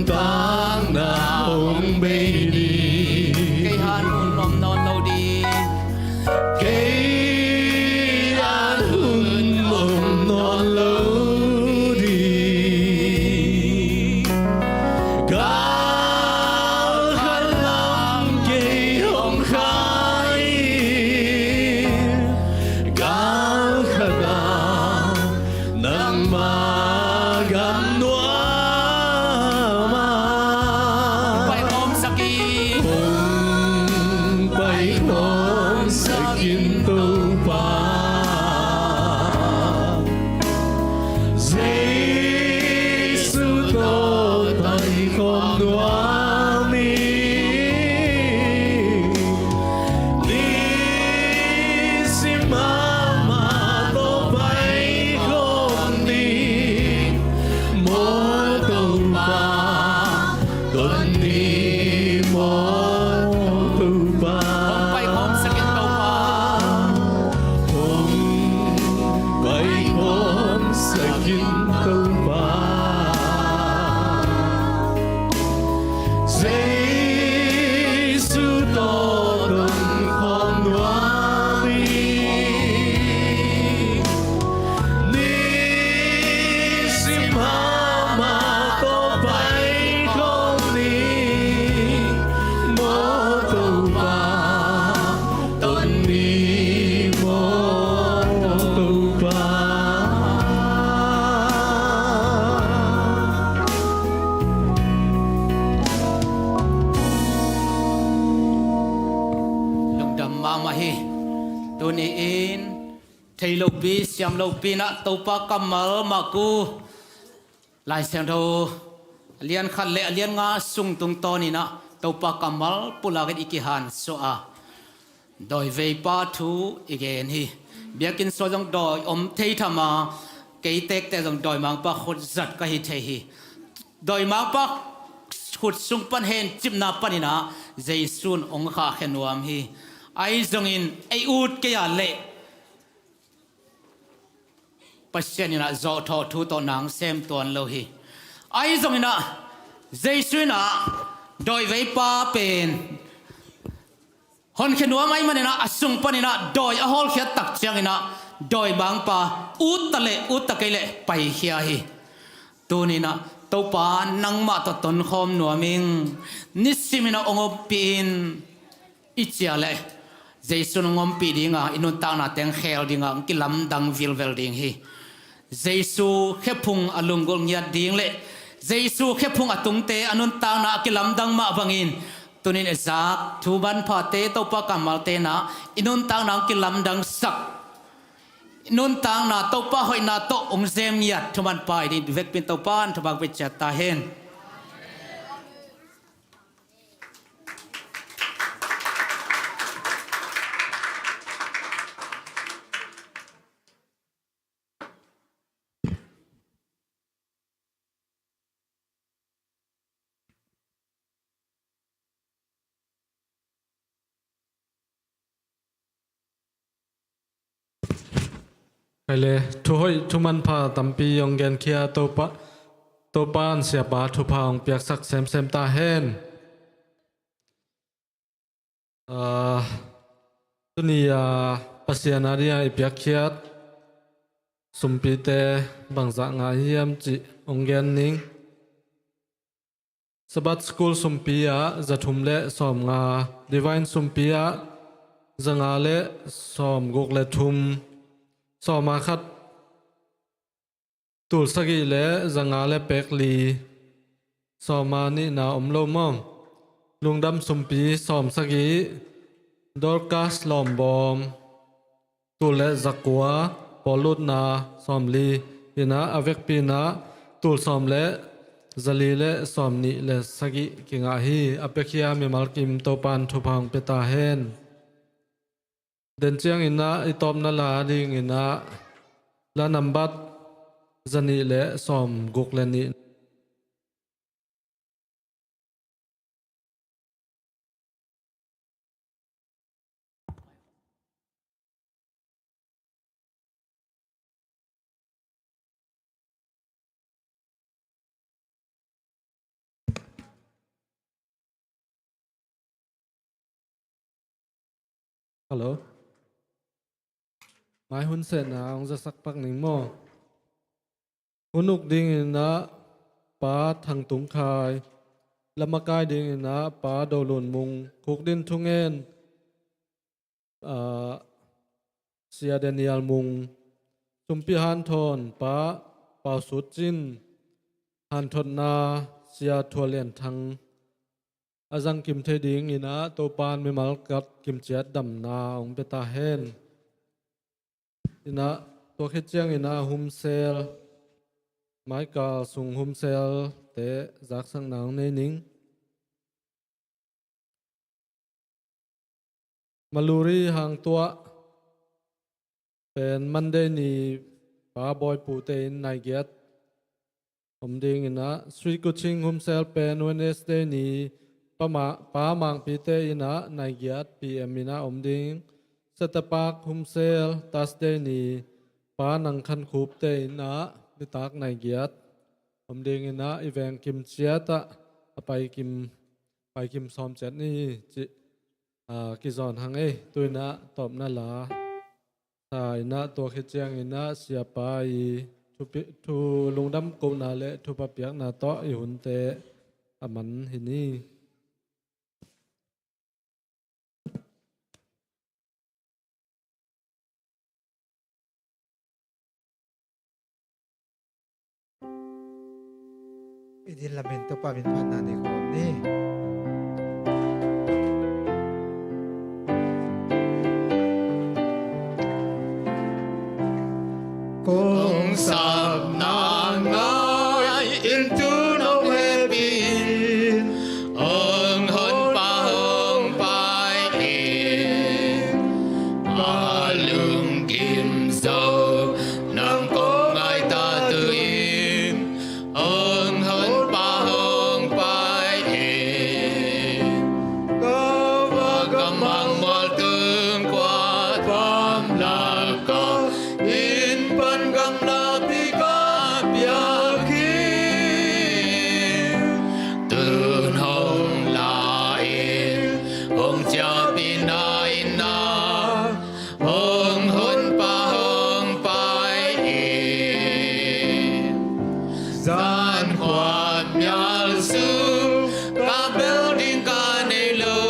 Takna hong bei ni. Kei han hun om nawn lo ding. Kei an hun om nawn lo ding. Gal khat lam kei hong khai. Gal khat a nangma gam nuam a. Hong paikhawm sak in. Hong paikhawm sak in Topa. Jesu tawh paikhawm nuam in. Nisim mahmah tawh paikhawm ni maw Topa. Ton ni maw Topa. Hong paikhawm sak in Topa. Hong paikhawm sak in Topa. Jesu tawh tonkhawm nuam in. Nisim mahmah tawh paikhawm ni maw Topa. Ton ni maw Topa. Lungdam mahmah hi. Tuni in thei lopi siam lopi in ah Topa kammal mah ku Lai Siangtho a lian khat le a lian nga sung tungtawn in ah Topa kammal pulak in i kihansuah a, dawiveipa thu i gen hi. Biakinn sung zong dawi om thei tham a, kei tektek zong dawimangpa khut zat ka hi thei hi. Dawimangpa khut sung pan hencipna pan in ah Jesu in hong khahkhia nuam hi. Ahi zongin ei ut kei a leh Pasian in ah zawhthawh thu tawh nang sem tuan lo hi. Ahi zongin ah Jesu in ah dawiveipa pen honkhia nuam ahih manin ah a sung panin ah dawi a hawlkhiat tak ciangin ah dawimangpa ut ta leh ut ta kei leh paikhia hi. Tuni in ah Topa nangmah tawh tonkhawm nuam ing. Nisim in ah hong ompih in. I cih leh Jesu in hong ompih ding a, i nuntakna teng khel ding a, hong kilamdang vilvel ding hi. Jesu khephung a lunggulh ngiat ding le Jesu khephung a tungte a nuntakna a kilamdang mah bangin, tuni in i zak thu manphate, Topa kammalte in ah i nuntakna hong kilamdangsak, i nuntakna Topa hoihna tawh hong zem ngiat thu manpha i ding vekpi in Topa in thupha hong pia ciat ta hen. Kei le thuhoih thumanpha tampi hong genkhia Topa, Topa in siapa thupha hong piaksak semsem ta hen. Ah, tuni a Pasian a ding a i piakkhiat sumpite bangzah ngah hiam cih hong gen ning. Sabbath School sumpi ah za thum le sawm nga, Divine sumpi ah za nga le sawm guk le thum, sawm a khat tul sagih le za nga le pek li, sawm a nihna om lo maw? Lungdam sumpi sawm sagih, Dorcas lawmbawm, tul le za kua, pawllutna sawm li, in ah a vekpi in ah tul sawm le za li le sawm nih le sagih kingah hi. A piakhia mimal kim Topa in thupha hong pia ta hen. Den ciangin ah i tawpna la dingin ah la nambat za nih le sawm guk le nih. Hello. Mai hun sehna hong zasak pak ning maw? Hun uk dingin ah Pa Thang Tung Khai, lamakai dingin ah Pa Do Lun Mung, khukdin thungen, ah, Sia Daniel Mung, sumpi hanthawn Pa Pau Sut Cin, hanthotna Sia Thua Lian Thang, a zang kim thei dingin ah Topa'n mimal kat kimciat damna hong pia ta hen. Inah tua khit ciangin ah humsel, maikal sung humselte zaksakna hong nei ning. Maluri hang tuah pen Monday ni Pa Bawi Pu te in nai giat om dingin ah, Sri Kuching humsel pen Wednesday ni Pa Ma-, Pa Mang Pi te in ah nai giat P M in ah om ding. Setapak humsel Thursday ni Pa Nang Khan Khup te in ah nitak nai giat om dingin ah, i veng kim ciat ah a pai kim, pai kim sawm ciat ni cih, aa, kizawn hang ei. Tu in ah tawpna la sa in ah, tua khit ciangin ah Siapa i thupi-, thu lungdam kohna le thupha piakna tawh i hunte a man hi ni. I din lamen Topa min phatna nei khawm ni. Kong sapna ngai in tun hong hehpih in, hong Honpa hong pai in. Ka lungkim zo nang kong ngai ta tu in, hong Honpa hong pai in. Ka va ka mang mual tung kua tuam la ka inn pan gamla pi ka piak hi. Tun hong la in, hong ciapina in na, hong Honpa hong pai in. Zan khua mial sung ka bel ding ka nei lo,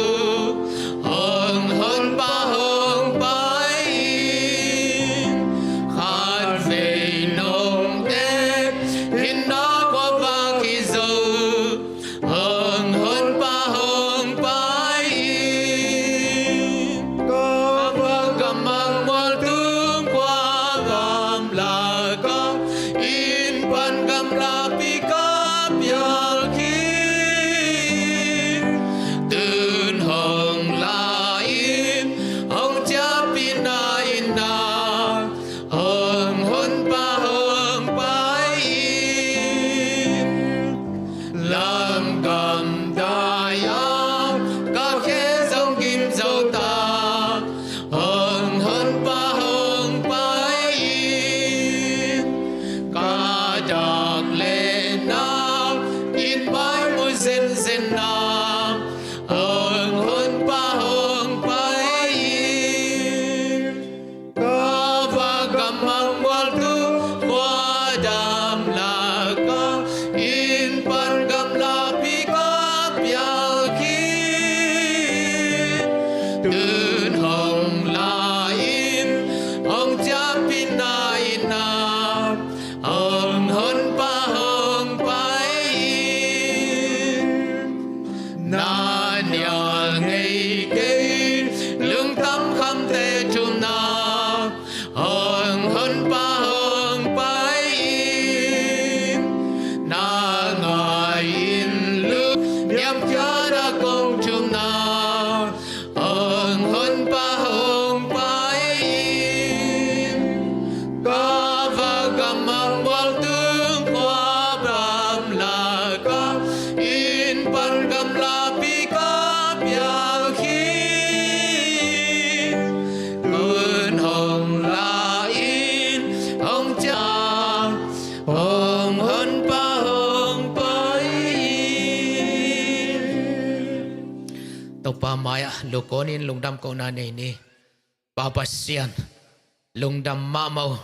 hong Honpa hong pai in. Khat vei nong teh in na kua vak hi zo, hong Honpa hong pai in. Ka va ka mang mual tung kua gamla ka inn pan gamla pi ka piak hi. Tun hong la in, hong ciapina in na, hong Honpa hong pai in. Lamkam dai-a ka khe zong gim zo ta, hong Honpa hong pai in. Ka dak le na in mai mu zenzen na, hong Honpa hong pai in. Ka va ka mang mual tung kua gamla ka inn pan gamla pi ka piak hi. Tun hong la in, hong ciapina in na, hong Honpa hong pai in. Na nial ngei kei lungtang khamte thumna, hong Honpa hong pai in. Na ngai in lungniam khiat a kong thumna, hong Honpa hong pai in. Ka va ka mang mual tung kua gamla ka inn pan gamla pi ka piak hi. Tun hong la in, hong ciap, hong Honpa hong pai in. Topa mai-ah lukon in lungdam kohna nei ni. Pa Pasian, lungdam mahmah uh.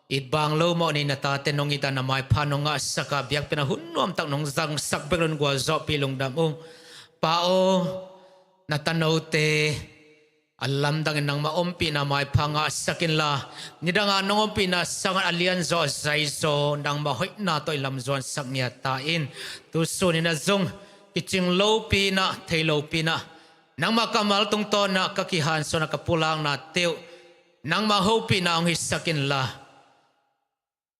It bang lo mawh ni na tate nong it a, na maipha nong ngahsak a, biakpiakna hun nuamtak nong zangsak bek lo in gualzawhpih lungdam uh. Pa aw, na tanote a lamdangin nangmah ompihna maipha ngahsak inla, nidanga nong ompihna sangin a lianzaw a zaizaw nangmah hoihna tawh i lamzuansak ngiat ta in. Tusun inah zong kicing lopi inah, thei lopi inah, nangmah kammal tungtawn inah ka kihansuan a ka pulakna teuh nangmah hopihna hong hisak inla,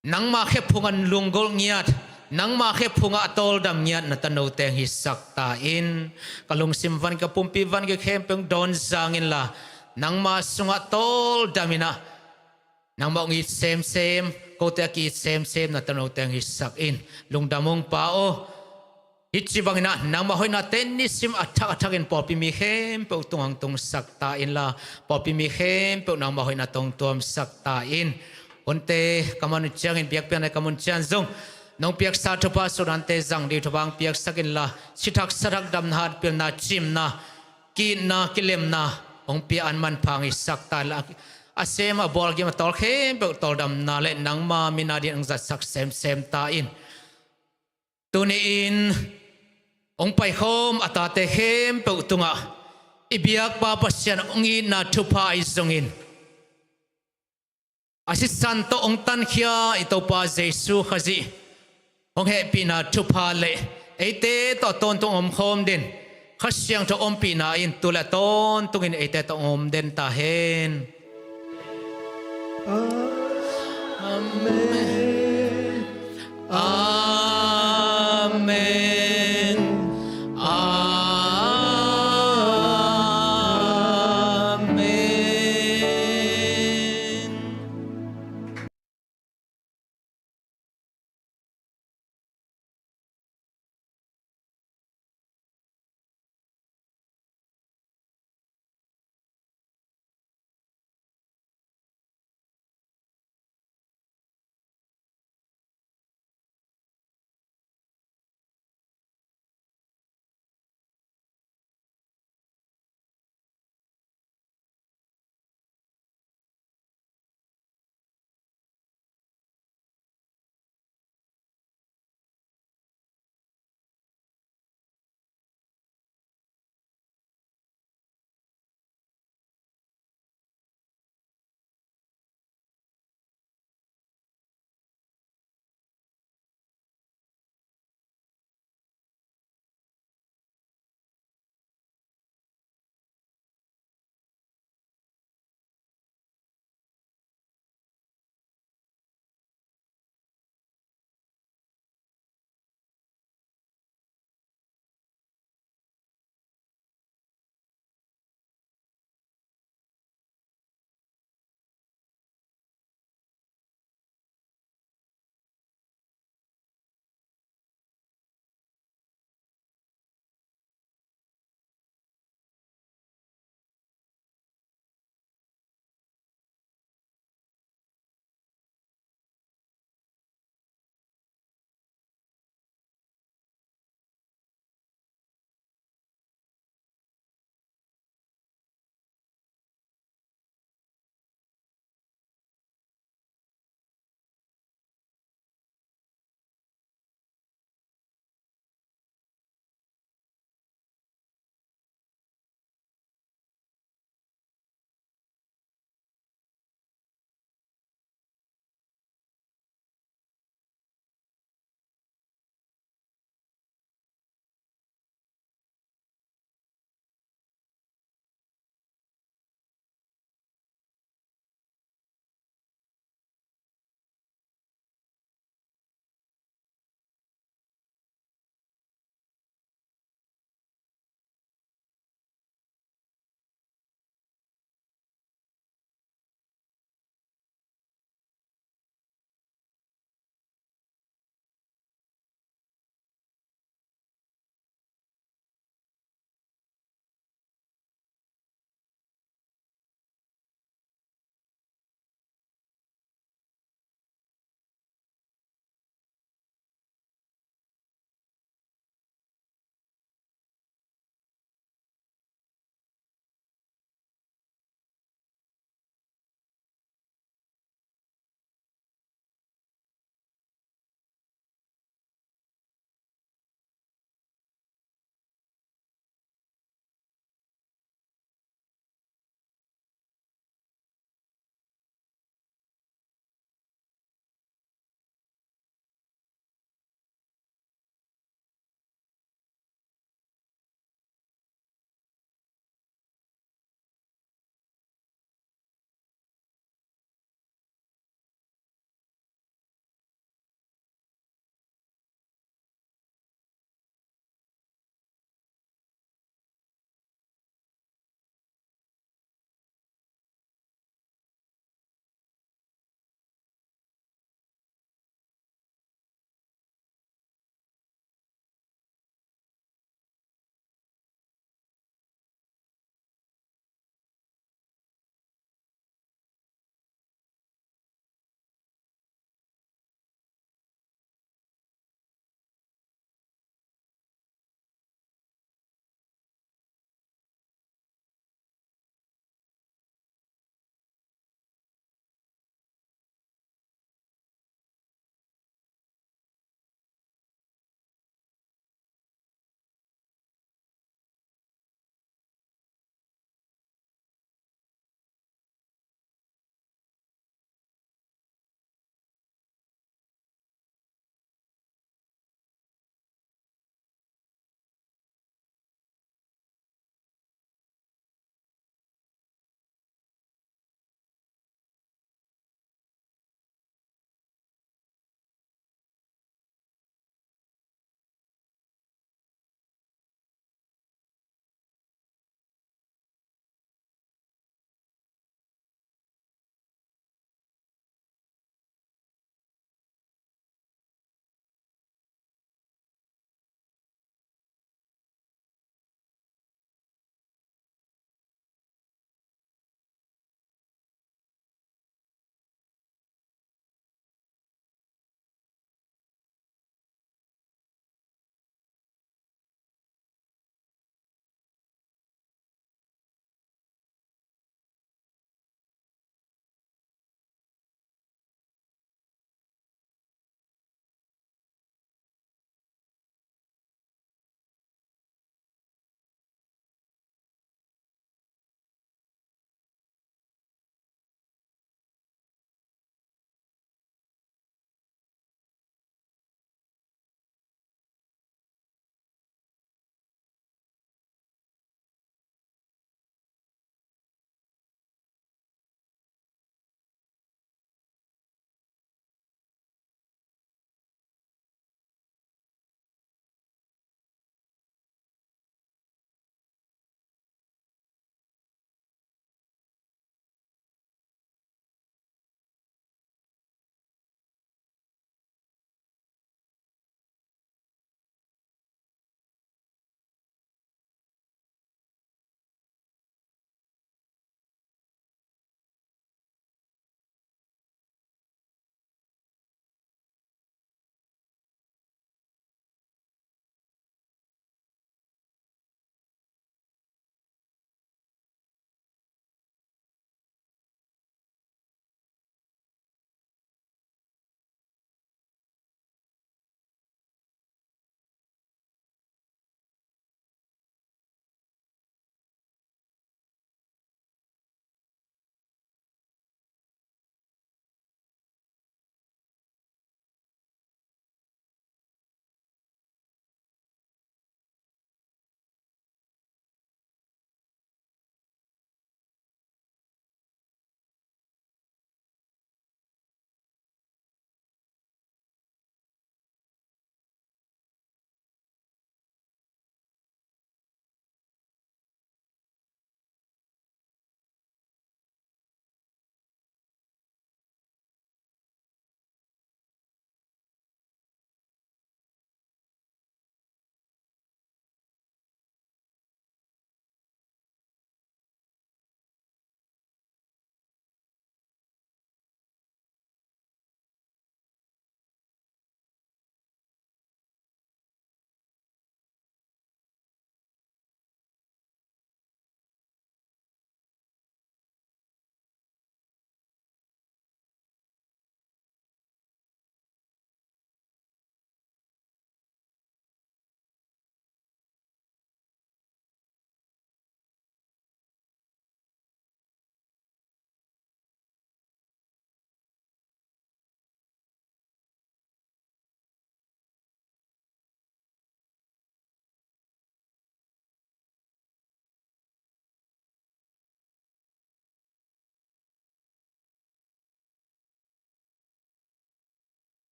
nangmah khephungah lunggulh ngiat, nangmah khephungah a tawldam ngiat na tanote hong hisak ta in. Ka lungsim van, ka pumpi van, ka khempeuh hong dawn zang inla, nangmah sungah tawldam inah, nangmah hong it semsem, kote a ki-it semsem na tanote hong hisak in. Lungdam ung Pa aw. Hih ci bangin ah nangmah hoihna ten nisim a thak a thakin pawlpi mi khempeuh tungah hong tungsak ta inla, pawlpi mi khempeuh nangmah hoihna tawh hong tuamsak ta in. Hunte ka man uh ciangin, biakpiakna ka man uh ciang zong nong piaksa thupha, sudante zang ding thupha hong piaksak inla, sithak sathak damna, hatpilna, cimna, ki-itna, kilemna hong pia an manpha hong hisak ta inla, a sem a bawl, a gim a tawl khempeuh tawldamna le nangma min a dingin hong zatsak semsem ta in. Tuni-in hong paikhawm a tate khempeuh tungah i biakpa Pasian hong itna thupha ahi zongin, a sisan tawh hong tankhia i Topa Jesu Khazih hong hehpihna thupha le eite tawh tawntung omkhawm den Kha Siangtho ompihna in tu le tawntungin eite tawh hong om den ta hen. Amen. Amen. Amen.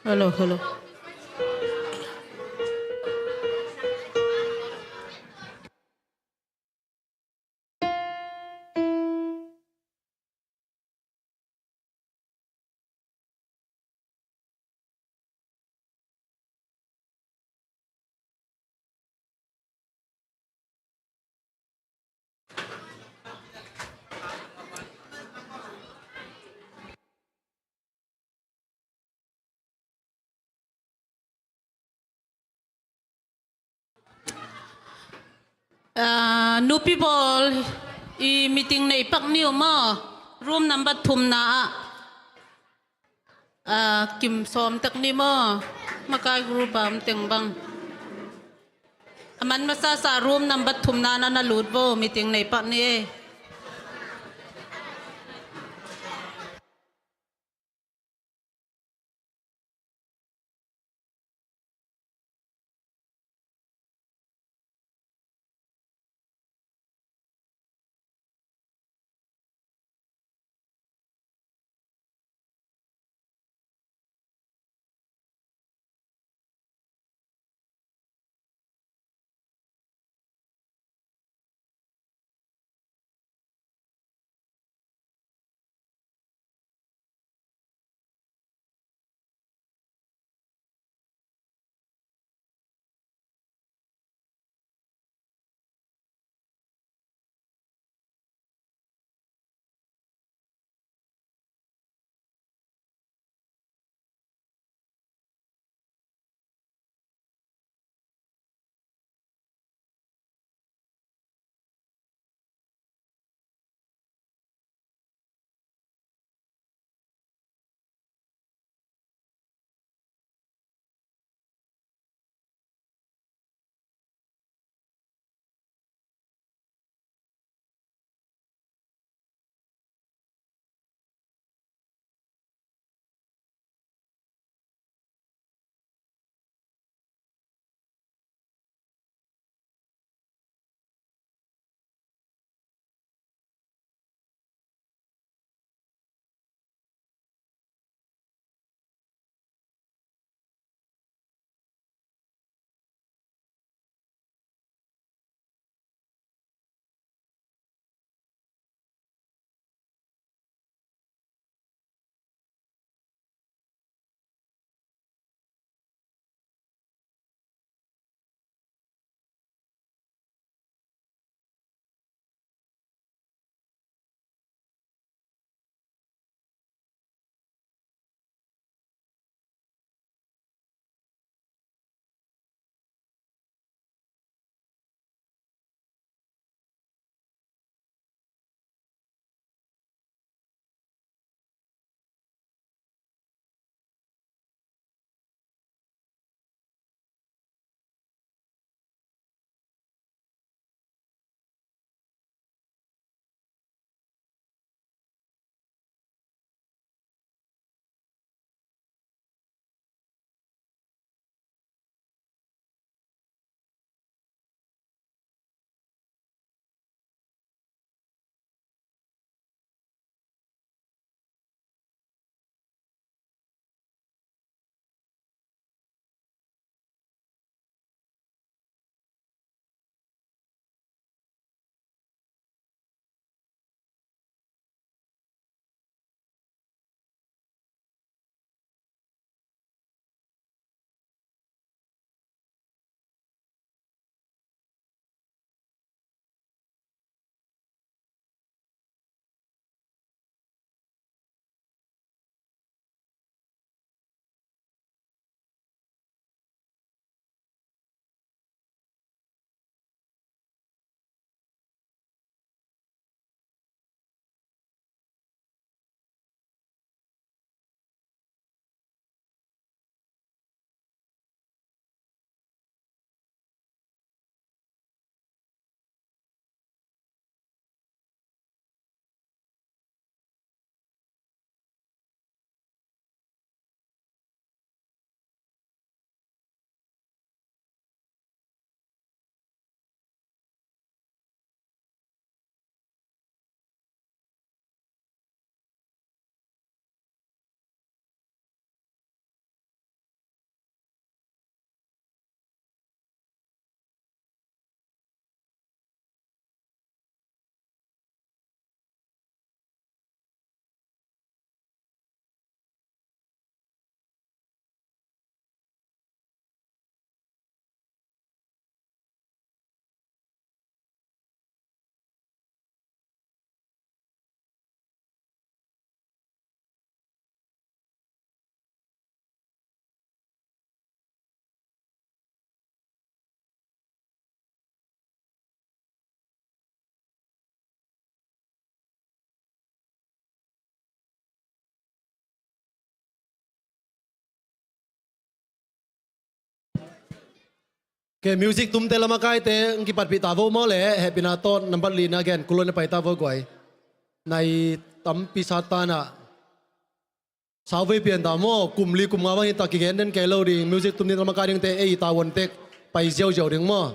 Hello, hello. Ah, nupi bawl i meeting nei pak ni uh maw? Room number thumna ah, ah, kim sawm tak ni maw? Makai group a om teng bang. A man masasa room number thumna na na lut vo, meeting nei pak ni e. Ke music tumte lam a kaite hong kipatpih ta vo maw le, hehpihna tawh nambat lina gen, kulon a pai ta vo guai. Nai tampi sat ta na. Sauvei pian ta maw, kum li kum nga bang hi ta kigen den kei lo ding, music tum ding lam a kai dingte ei ta won tek, pai ziauziau ding maw.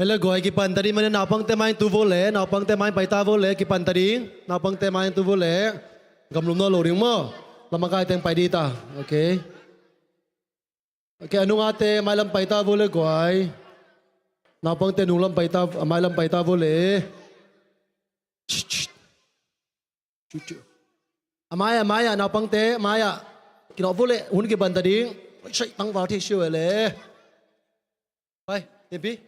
Hello guai, kipan ta ding mah ni, naupangte mai tu vo le, naupangte mai pai ta vo le, kipan ta ding, naupangte mai tu vo le, gamlum nawn lo ding maw, lam a kai teng pai ding ta, okay. Okay, a nungate mai lam pai ta vo le guai, naupangte nung lam pai ta, mai lam pai ta vo le. Chu, chu. A mai-ah, a mai-ah, naupangte, a mai-ah. Kinawh vo le, hun kipan ta ding. Oi, sai, tangval thei siu e le. Pai, Tempi.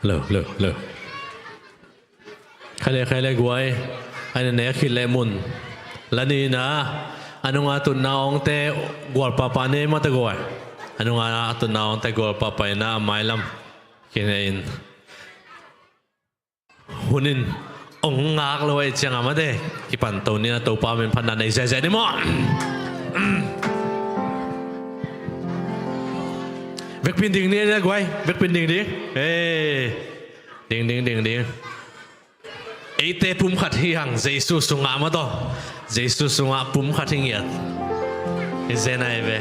Hello, hello, hello. Khai le, khai le guai. Ai na nek khit le mun. La nihna. A nunga tutna awngte gual papa ne mah ta guai. A nunga tutna awngte gual papa in a mai lam. Kine in. Hun in ong ngak lo ahih ciangin a mate kipan to ni a, Topa min phatna nei zehzeh ni maw. Vekpi in ding ni a guai, vekpi in ding ding. Hey. Ding ding ding ding. Eite pumkhat hi hang, Jesu sungah mataw. Jesu sungah pumkhat hi ngiat. Hi zen ahi ve.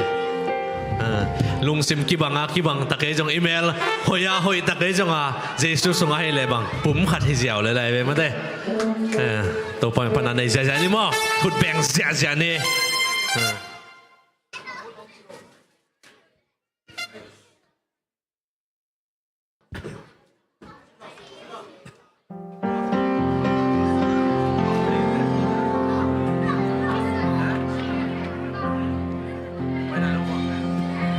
Ah, lungsim kibang a kibang ta kei zong, i mel hoih a hoih ta kei zong a, Jesu sungah hi leh bang pumkhat hi ziau lel ahi ve mate. Eh, Topa min pan a nei ziahziah ni maw. Khut beng ziahziah ni. Ah.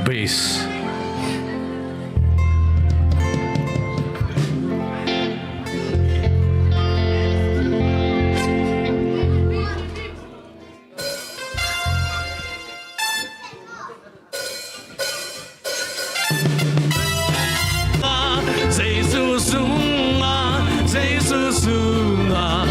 Bass. Jesu sungah, Jesu sungah,